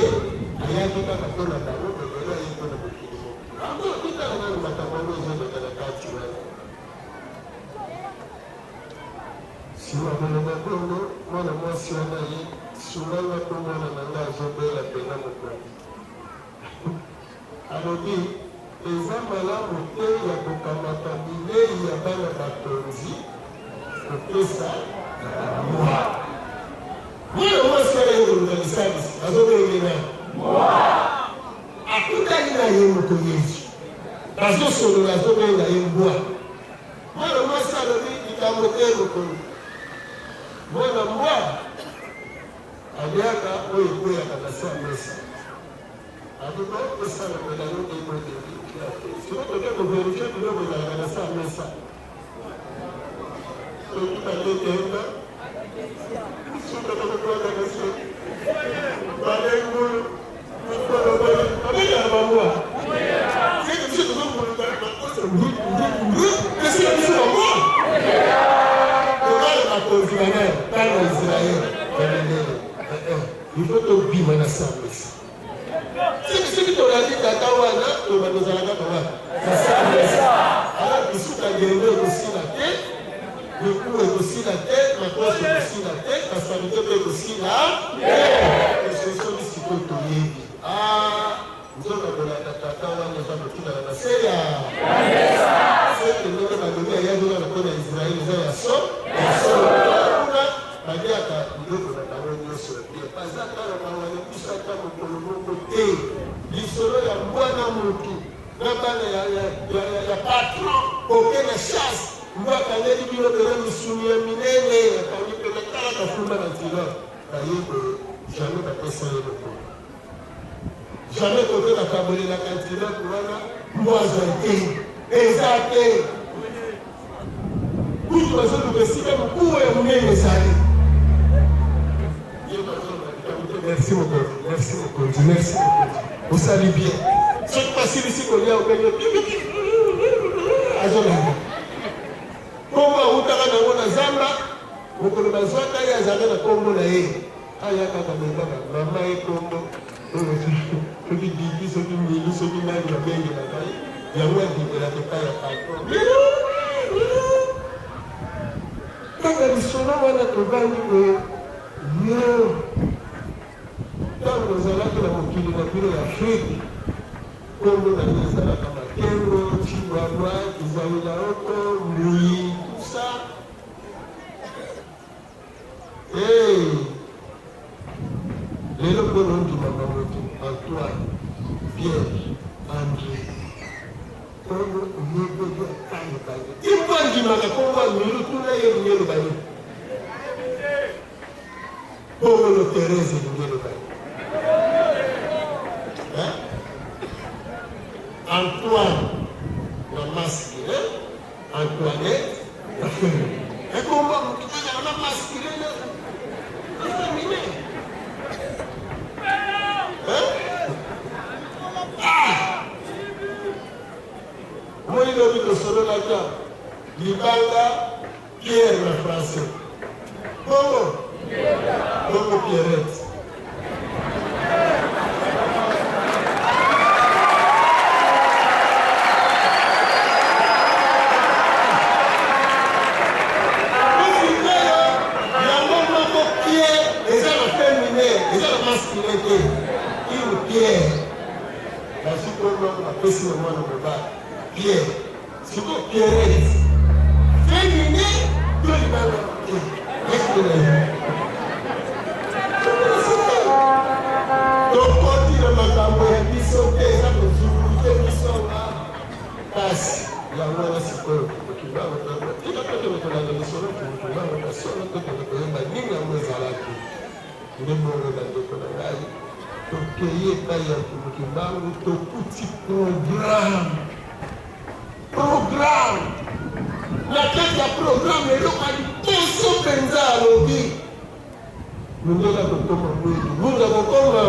ayaki kaka mpo na bango, mais lelo aye mpo na mokili mobimba. Ah bon, totala nanu makambo yango ezoleka na kati wana. Sima koloba bongo, mwana mwasi wana aye, Sunga nga mpo mwana na nga azobela pena mokonzi. Alobi, Eza malamu te ya kokamata bilei ya bana bakonzi kopesa na ba mbwa. Mwana mwasi wana aye koluka lisalisi, bazobenge nani? Mbwa. Akutani na ye moko Yezu, bazosolola, azobenga ye mbwa. Mwana mwasi alobi, Likambo te mokonzi. Mwana mbwa aliaka oyo ekweyaka na se ya mesa. Alinga esalamela yo ndenge olingi ya te. Soki toke ko verifier biloko ezalaka na se ya mesa. Soki balekenda soki tokokwaka na se balengulu mikolo boye babengaka bambwa. Seke biso tozonguluka makosa ndu ndu ndu esila biso bambwa. Tokala bakonzi banani bana ya Israël ya mindele. Il faut tobima na se ya mesa. Soki soki tolandi tata wana toloba tozala kaka wapi? Na se ya mesa. Alors bisuka ngenge ekosila te, mikuwa ekosila te, makoso ekosila te, basalite mpe ekosila te. Tososoli sikoyo toyebi. Ah, nzoka kolanda tata wana eza kotikala na se ya mesa. Seke ndenge balobi ayaki kaka mpo na Israël eza ya so ya solo. Kuna baliaka biloko na bango nyonso ya bien. Baza ata na mawa na biso ata mokolo moko te. Lisolo ya mbwa na mutu na bana ya, ya, ya, ya, ya patron oke na chasse mbwa akangeli bino pena misuni ya minene akangi pena tala kafumba na nzela baye boye jamais bapesa ye lokolo jamais kote bakabolelaka antilope wana mbwa azwa te eza te kutu bazoluka esika mokuwa ya monene ezali. Merci mokonzi, merci mokonzi, merci mokonzi, osali bien. Soki basilisi kolia obenge azolanda kombo awutaka nango na zamba. Mokolo bazwaka ye azalaka na kombo na ye, aya kaka boye kaka mama ye kombo oyo soki didi soki mili soki nani babengelaka ye yango andimelaka epai ya patron. Kaka lisolo wana tovandi boye yo ntango ozalaki na mokili na bino ya Afrike kombo na yo ezalaka Makengo, Chibwabwa, Kizawelaoko, Mbuyi, tout ça. Hey! Lelo mpona ondimama moto Antoine, Pierre, Andre kombo oyebeli ata ebandi impo andimaka kombo ya milu tuna ye elingi eloba nini kombo Therese elingi eloba nini Antoine na masculin Antoinette na feminin ekombo ya moto ezala na masculin na feminin. Omoni lobi tosololaki awa libanga Pierre na français bongo bongo Pierrette. Yango moko Pierre eza na feminin, eza na masculin te. Une pierre bazwi kombo bapesi na mwana mobali Pierre. Sikoyo Pierrette feminin to libanga te masculin. Tokoti na makambo ya biso te, eza kozunguluke biso nga kasi yango wana sikoyo kimbangu tika tokende kolanda lisolo kimbangu na solo tokende koyeba nini yango ezalaki nde bongo bandeko na ngai tokei epai ya mfumu kimbangu tokuti programme programme na kati ya programme eloko ya liboso mpenza alobi mondele akokoma mwindu mwindu akokoma.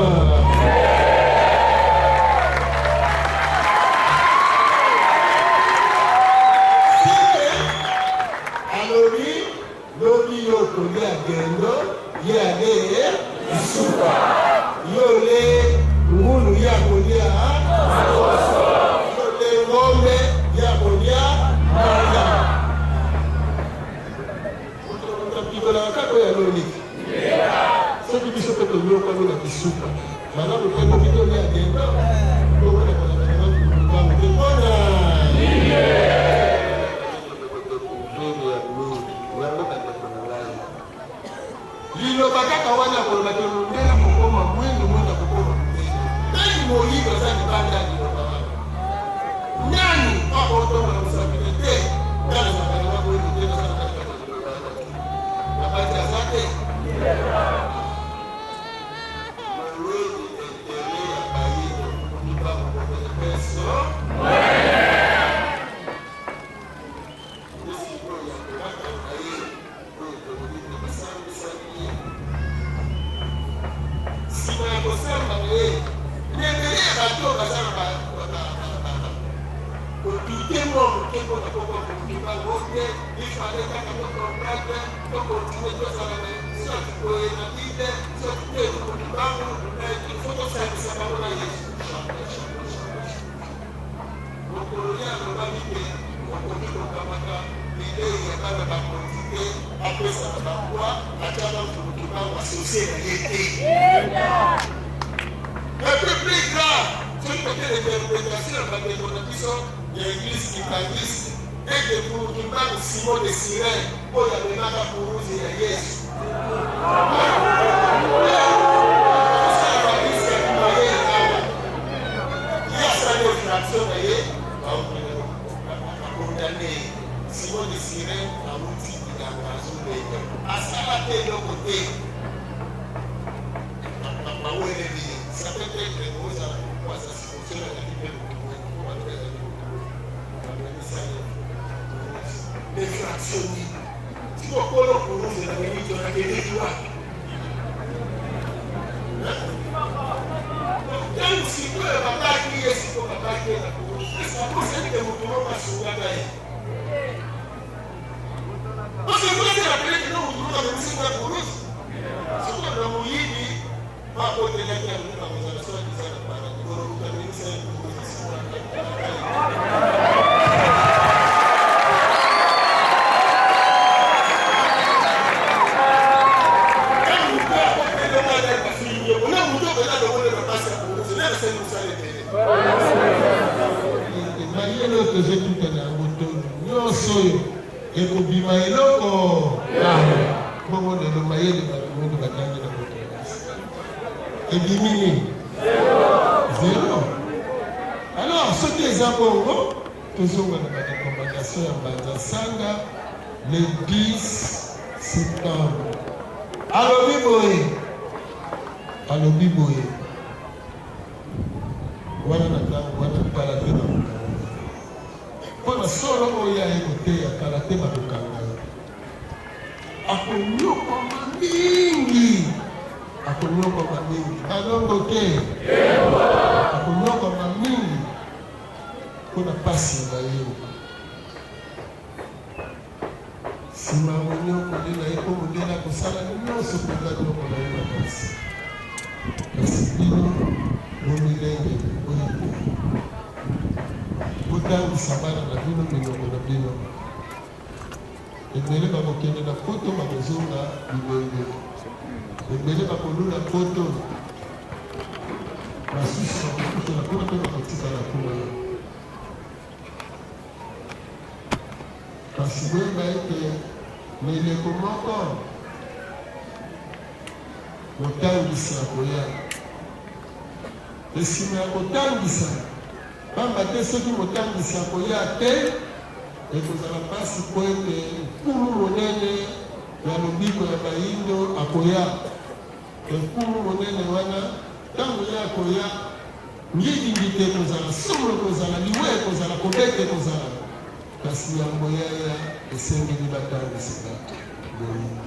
Alobi Lobi yo okolia dendo, ye ale lisupa. Yo ole ngulu, ye akolia makoso. Yo ole ngombe, ye akolia manga. Moto apikolaka kaka oyo aloni. Soki biso mpe tonyokwami na bisupa, malamu mpe ekoki tolia dendo. Bongo na kolanda na mbangu te mpona Liloba kaka wana koloba ke mondele akokoma mwindu, mwindu akokoma mondele. Nani moyibi aza libanda ya liloba wana? Nani akotombola mosapi te te? Nga nazalaka na nga mwindu te, naza na kati kati ya liloba wana te. Nabati aza te. Moweli interet ya bayindo kimbangu mokolo peso. Nsima ya kosamba na ye, na ebele ya bato oyo baza na kodute mwa moke mpo na koko kimbangu te, il fallait kaka to comprendre, to continuer, tozala na soit boye na Bible, soit te kimbangu, il faut tosangisa bango na Yesu. Mokolo ye alobaki te okoki kokamata bilei ya bana bakonzi te, apesa na bambwa, atyaka Mfumu Kimbangu associe na ye te. Et puis plus grave, soki toke interpretation ya bandeko na biso ya eglise kimbanguiste, ete Mfumu Kimbangu Simon de Cyrène oyo amemaka kuruze ya Yesu Ye asali infraction na ye, bakondane ye. Simon de Cyrène awuti bilanga azobeta, asala te eloko te, baweleli ye. Ça peut être ozala aza Simon soki azalaki mpe moto mwindu, mpo balobi azalaki moto mwindu, bamemisa ye infraction nini? Sikoyo kolo kuruze na miniti wana akendeki wapi? Ntango sikoyo babaki ye, sikoyo babaki ye na kuruze, eske abosani ke moto moko asungaka ye? Parce que vous avez rappelé que non, moto moko amemisi na kuruze. Sikoyo na moyibi bakotelaki yango bakozala soki eza na paradis, kolokuta amemisa ye kuruze sikoyo. Mayele oyo tozotuta na yango to nyonso oyo ekobima eloko bongo lelo mayele bato mingi batangi na mokelasi ebimi nini? Zero. Alors soki eza bongo, tozonga na ba recommandation ya Mbanza Sanga le 10 septembre. Alobi boye, alobi boye wana na ntango wana kala te bakokanga mpo na solo oyo aye koteya, kala te bakokanga ye, akonyokwama mingi, akonyokwama mingi, balongo te, akonyokwama mingi mpo na mpasi ya bayebi. Nsima ya monyokoli na ye, mpo mondele akosala nyonso mpenza nyokola ye makasi. Kasi bino bomilengele, boyekola, botangisa bana na bino minoko na bino. Ebele bakokende na poto bakozonga bilenge, ebele bakolula poto, basusu bakokufela kuna mpe bakotikala kuna. Kasi boyeba ete na eleko moko motangisi akoya, mpe nsima ya kotangisa, pamba te soki motangisi akoya te, ekozala mpasi mpo ete Nkumu monene ya lobiko ya bayindo akoya. Mpe Nkumu monene wana, ntango ye akoya, ngidingidi ekozala, somo ekozala, liwa ekozala, kobeta ekozala. Kasi yambo ye aya, esengeli batangisa bato boyindo.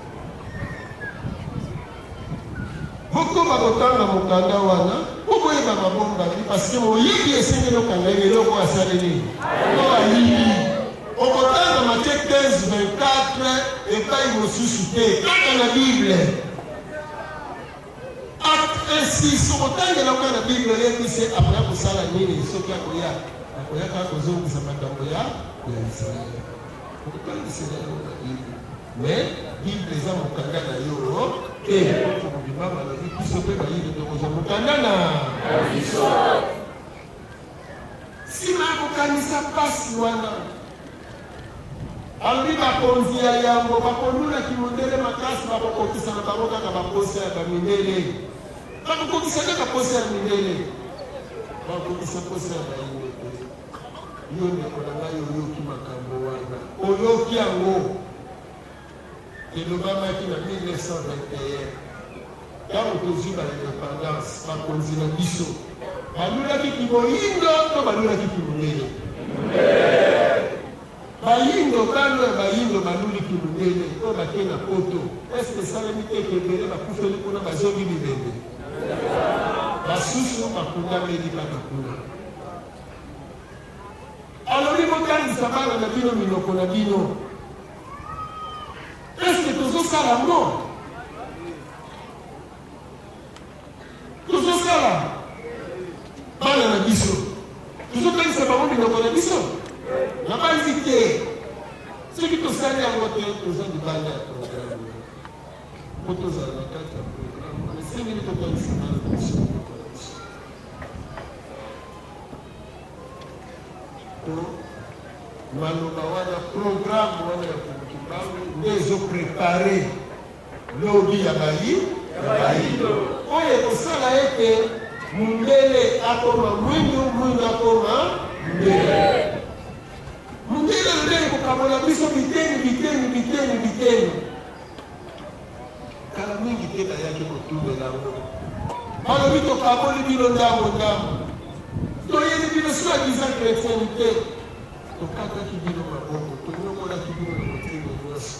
Bokoba kotanga mokanda wana mpo boyeba mabombami, parce que moyibi esengeli okanga ye eloko oyo asali nini, oyo ayibi. Okotanga Matthieu 15, 24 epai mosusu te, kaka na Bible. Acte 1, 6, okotangela kaka na Bible, oyebi se akoya kosala nini soki akoya. Akoya kaka kozongisa makambo ya ya Israël. Okotangisela yango na Bible. Mais Bible eza mokanda na yo te. Mobimba balobi biso mpe bayindo tokozwa mokanda na biso. Nsima ya kokanisa mpasi wana, alobi bakonzi ya yambo bakolula kimondele makasi, bakokokisa na bango kaka baposa ya bamindele, bakokokisa kaka posa ya mindele, bakokokisa posa ya bayindo te. Yo ndeko na ngai oyoki makambo wana, oyoki yango elobamaki na 1921 ntango tozwi ba independance, bakonzi na biso balulaki kimoyindo to balulaki kimundele? Bayindo, bana ya bayindo baluli kimundele oyo bake na poto. Eske esalemi te ke ebele bakufeli kuna bazongi bibembe, basusu bakundameli kaka kuna. Alobi botangisa bana na bino minoko na bino. Eske tozosala yango? Tozosala bana na biso, tozotangisa bango minoko na biso? Nabanzi te. Soki tosali yango te, toza libanda ya programme. Po tozala na kati ya programme wana, esengeli totangisa bana na biso minoko na biso. Po maloba wana, programme wana ya Kimbangu nde ezo prepare lobi ya bayi ya bayindo oyo ekosala ete mundele akoma mwindu, mwindu akoma mundele. Mundele nde ekokabola biso biteni biteni biteni biteni. Kala mingi te bayaki kotumbela yango, balobi tokaboli bino ndambo ndambo, toyeli bino soit disant chretienite, tokataki bino maboko, tonyokolaki bino na motindo nyonso.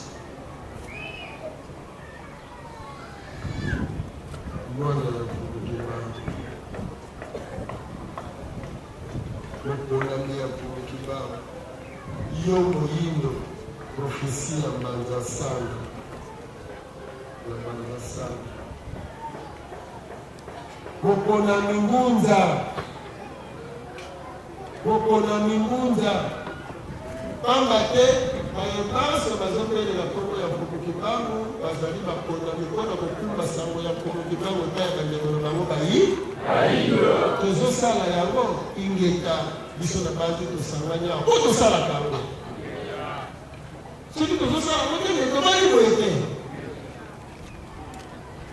Mwana ya Mfumu Kimbangu, moponami ya Mfumu Kimbangu, yo moyindo, prophetie ya Mbanza Nsanda, ya Mbanza Nsanda, moponami Ngunza, moponami Ngunza, pamba te baye banso bazobelela nkombo ya Mfumu Kimbangu bazali baponami mpo na kokumba sango ya Mfumu Kimbangu epai ya bandeko na bango bayi tozosala yango. Ingeta, biso na bantu tosangani awa mpo tosalaka yango. Soki tozosala yango te, me tobali boye te.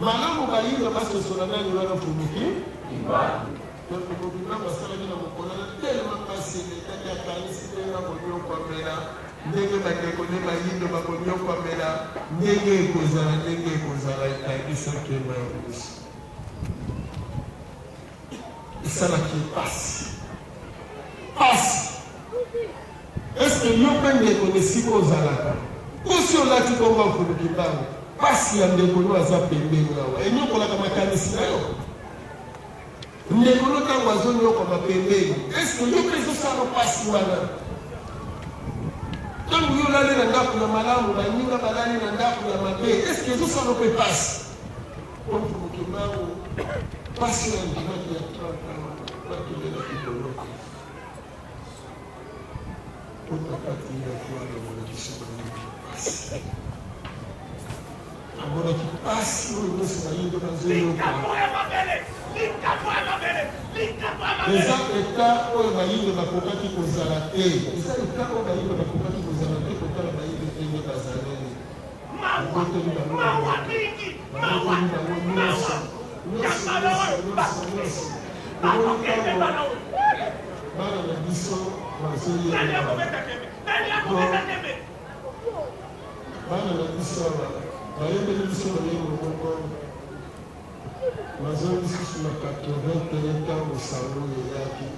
Malamu bayindo basosola nani wana Mfumu Kimbangu. Mfumu Kimbangu asalaki na mokolo wana telema mpasi elekaki, akanisi ndenge akonyokwamela, ndenge bandeko nde bayindo bakonyokwamela, ndenge ekozala, ndenge ekozala, etangisa nkemba ya miso. Esalaki ye mpasi, mpasi. Eske yo mpe ndeko na esika ozalaka, osi olati bongo Mfumu Kimbangu, mpasi ya ndeko no aza pembeni awa enyokolaka makanisi na yo? Ndeko no ntango azonyokwama pembeni, eske yo mpe ezosala mpasi wana? Ntango yo olali na ndako ya malamu, baninga balali na ndako ya mabe, eske ezosala mpe mpasi? Po Mfumu Kimbangu, mpasi oyo andimaki ya 30 ans batubelaki boloko. Po tata atinda po alongola biso bayindo pasi. Amonaki pasi oyo nyonso bayindo bazoyoka. Eza eta oyo bayindo bakokaki kozala te. Eza eta oyo bayindo bakokaki kozala te, kotala bayindo ndenge bazaleli. Babotoli bango babotoli bango nyonso nyonso nyonso nyonso. Omoni ntango bana na biso bazoyeba, bana na biso awa bayembeli biso loyembo moko, nazongi lisusu na 81 ntango sango eyaki.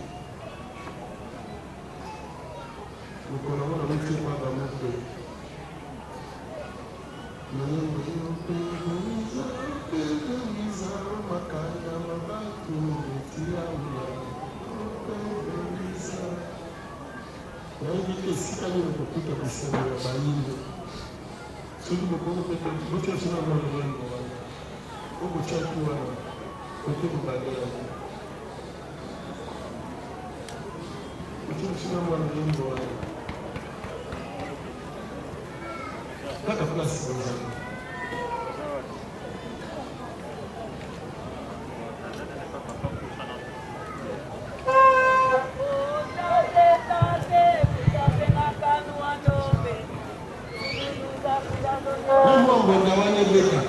Mokolo yango nauti epa bango mpe loyembo yo mpe Louisa mpe Louisa makanda ma bato etianga yo mpe Louisa nayebi te. Esika nini okokuta bisengo ya bayindo? Soki bokoki mpe botia biso na mwa loyembo wana oyo botiaki wana kote bobanda yango. Botia biso na mwa loyembo wana kaka place bozali. Na mwa ngonga wana ebeta.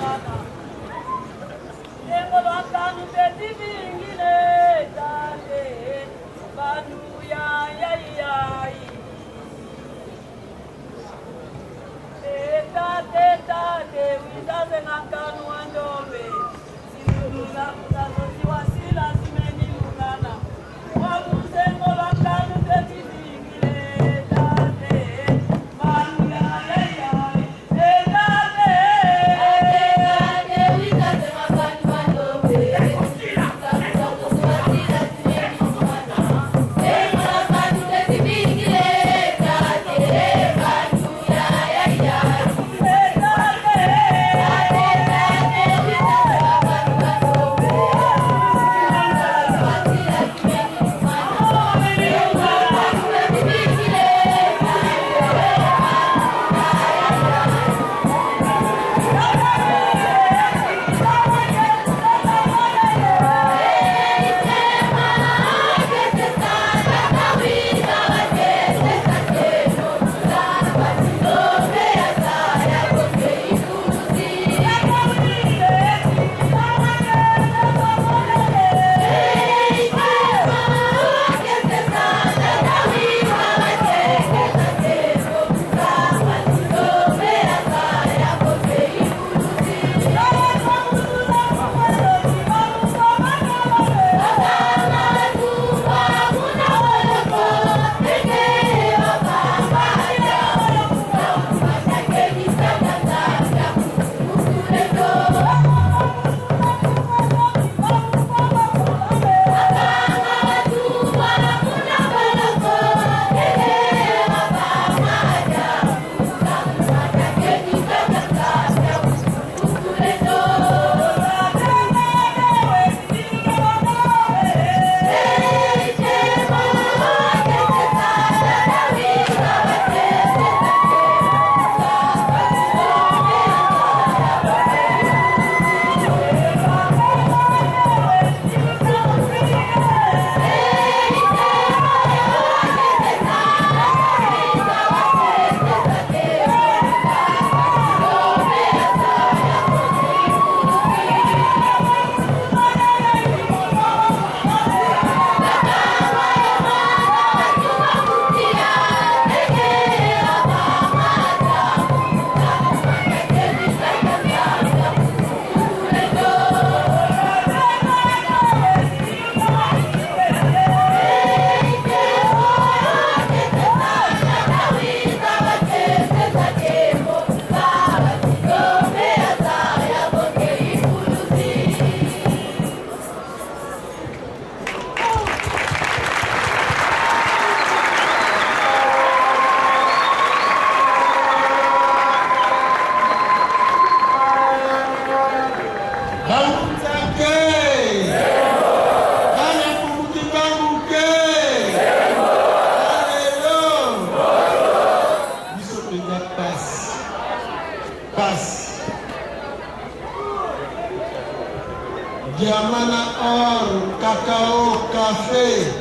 Diamant na or, cacao, cafe,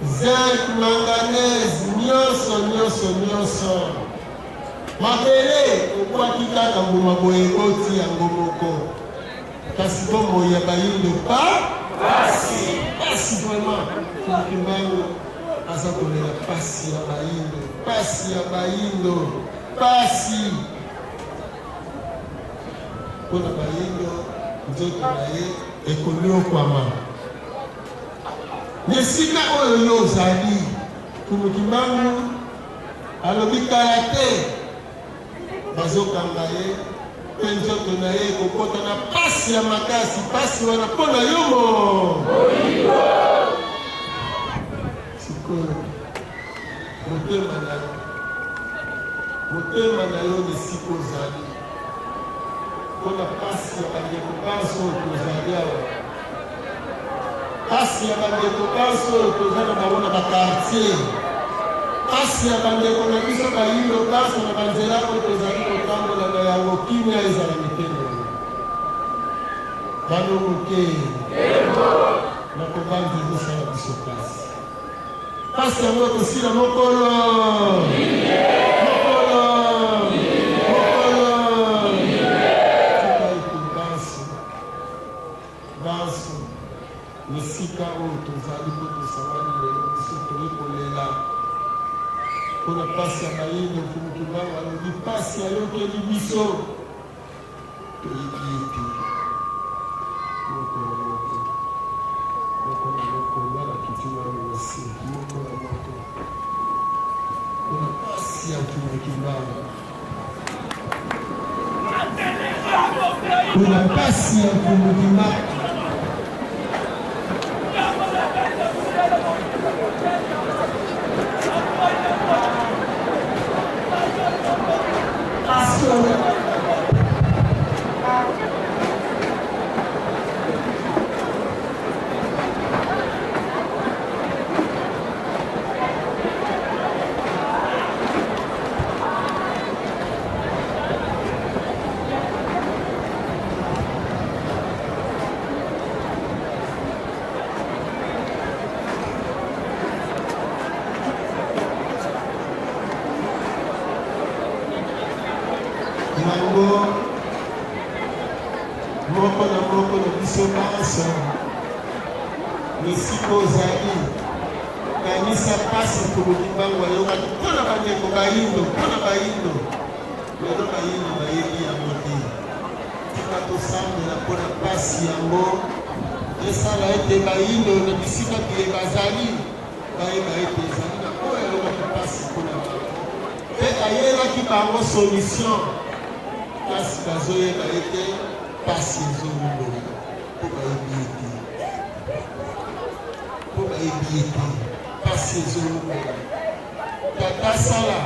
zinc, manganèse, nyonso nyonso nyonso. Mabele obwaki kaka mbuma boye eboti yango moko. Kasi bomoi ya bayindo pa pasi pasi vraiment. Kimbangu aza kolela pasi ya bayindo, pasi ya bayindo, pasi. Mpo na bayindo nzoto na ye ekoniokwama. Na esika oyo yo ozali, Mfumu Kimbangu alobi kala te bazokanga ye mpe nzoto na ye ekokota na pasi ya makasi, pasi wana mpo na yo mo sikoyo motema na yo. Motema na yo na esika ozali mpo na mpasi ya bandeko banso oyo tozali awa, mpasi ya bandeko banso oyo toza na bango na bakartier, mpasi ya bandeko na biso bayindo banso na banzela oyo tozali kotambola na yango, kimia ezala mitema na yo. Balongo te na kobanza ezosala biso mpasi. Pasi yango ekosila mokolo mokolo mokolo. Tika ete banso banso na esika oyo tozali mpo tosangani lelo, biso toye kolela mpo na pasi ya bayindo. Mfumu Kimbangu alobi pasi ayokeli biso, Toyebi ete moko na moko, moko na moko nga na kiti nanu na se, moko na moko, mpo na pasi ya Mfumu Kimbangu, mpo na pasi ya Mfumu Kimbangu. Yango moko na moko na biso banso, esika ozali, kanisa mpasi Mfumu Kimbangu ayokaki mpo na bandeko bayindo, mpo na bayindo. Lelo bayindo bayebi yango te. Tika tosambela mpo na mpasi yango esala ete bayindo na bisika biye bazali bayeba ete ezali na oyo ayokaki mpasi mpo na bango mpe ayelaki bango solution, kasi bazoyeba ete mpasi ezowumela mpo bayebi ye te, mpo bayebi ye te, mpasi ezowumela. Tata sala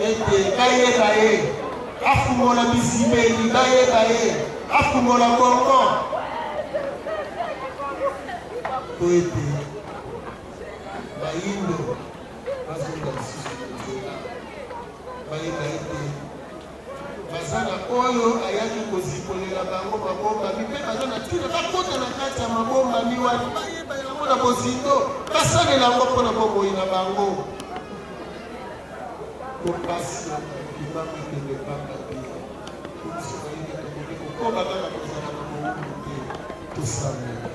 ete bayeba ye, afungola bizibeli bayeba ye, afungola bongo mpo ete bayindo bazonga lisusu na nzela, bayeba ete baza na oyo ayaki kozipolela bango mabombami mpe baza na ntina bakota na kati ya mabombami wana, bayeba yango na bozindo, basalela yango mpo na bomoi na bango. Po pasi ya Kimbangu ekende pamba te. Po biso bayindo tokoki kokoba kaka kozala na bowumbu te. Tosambela.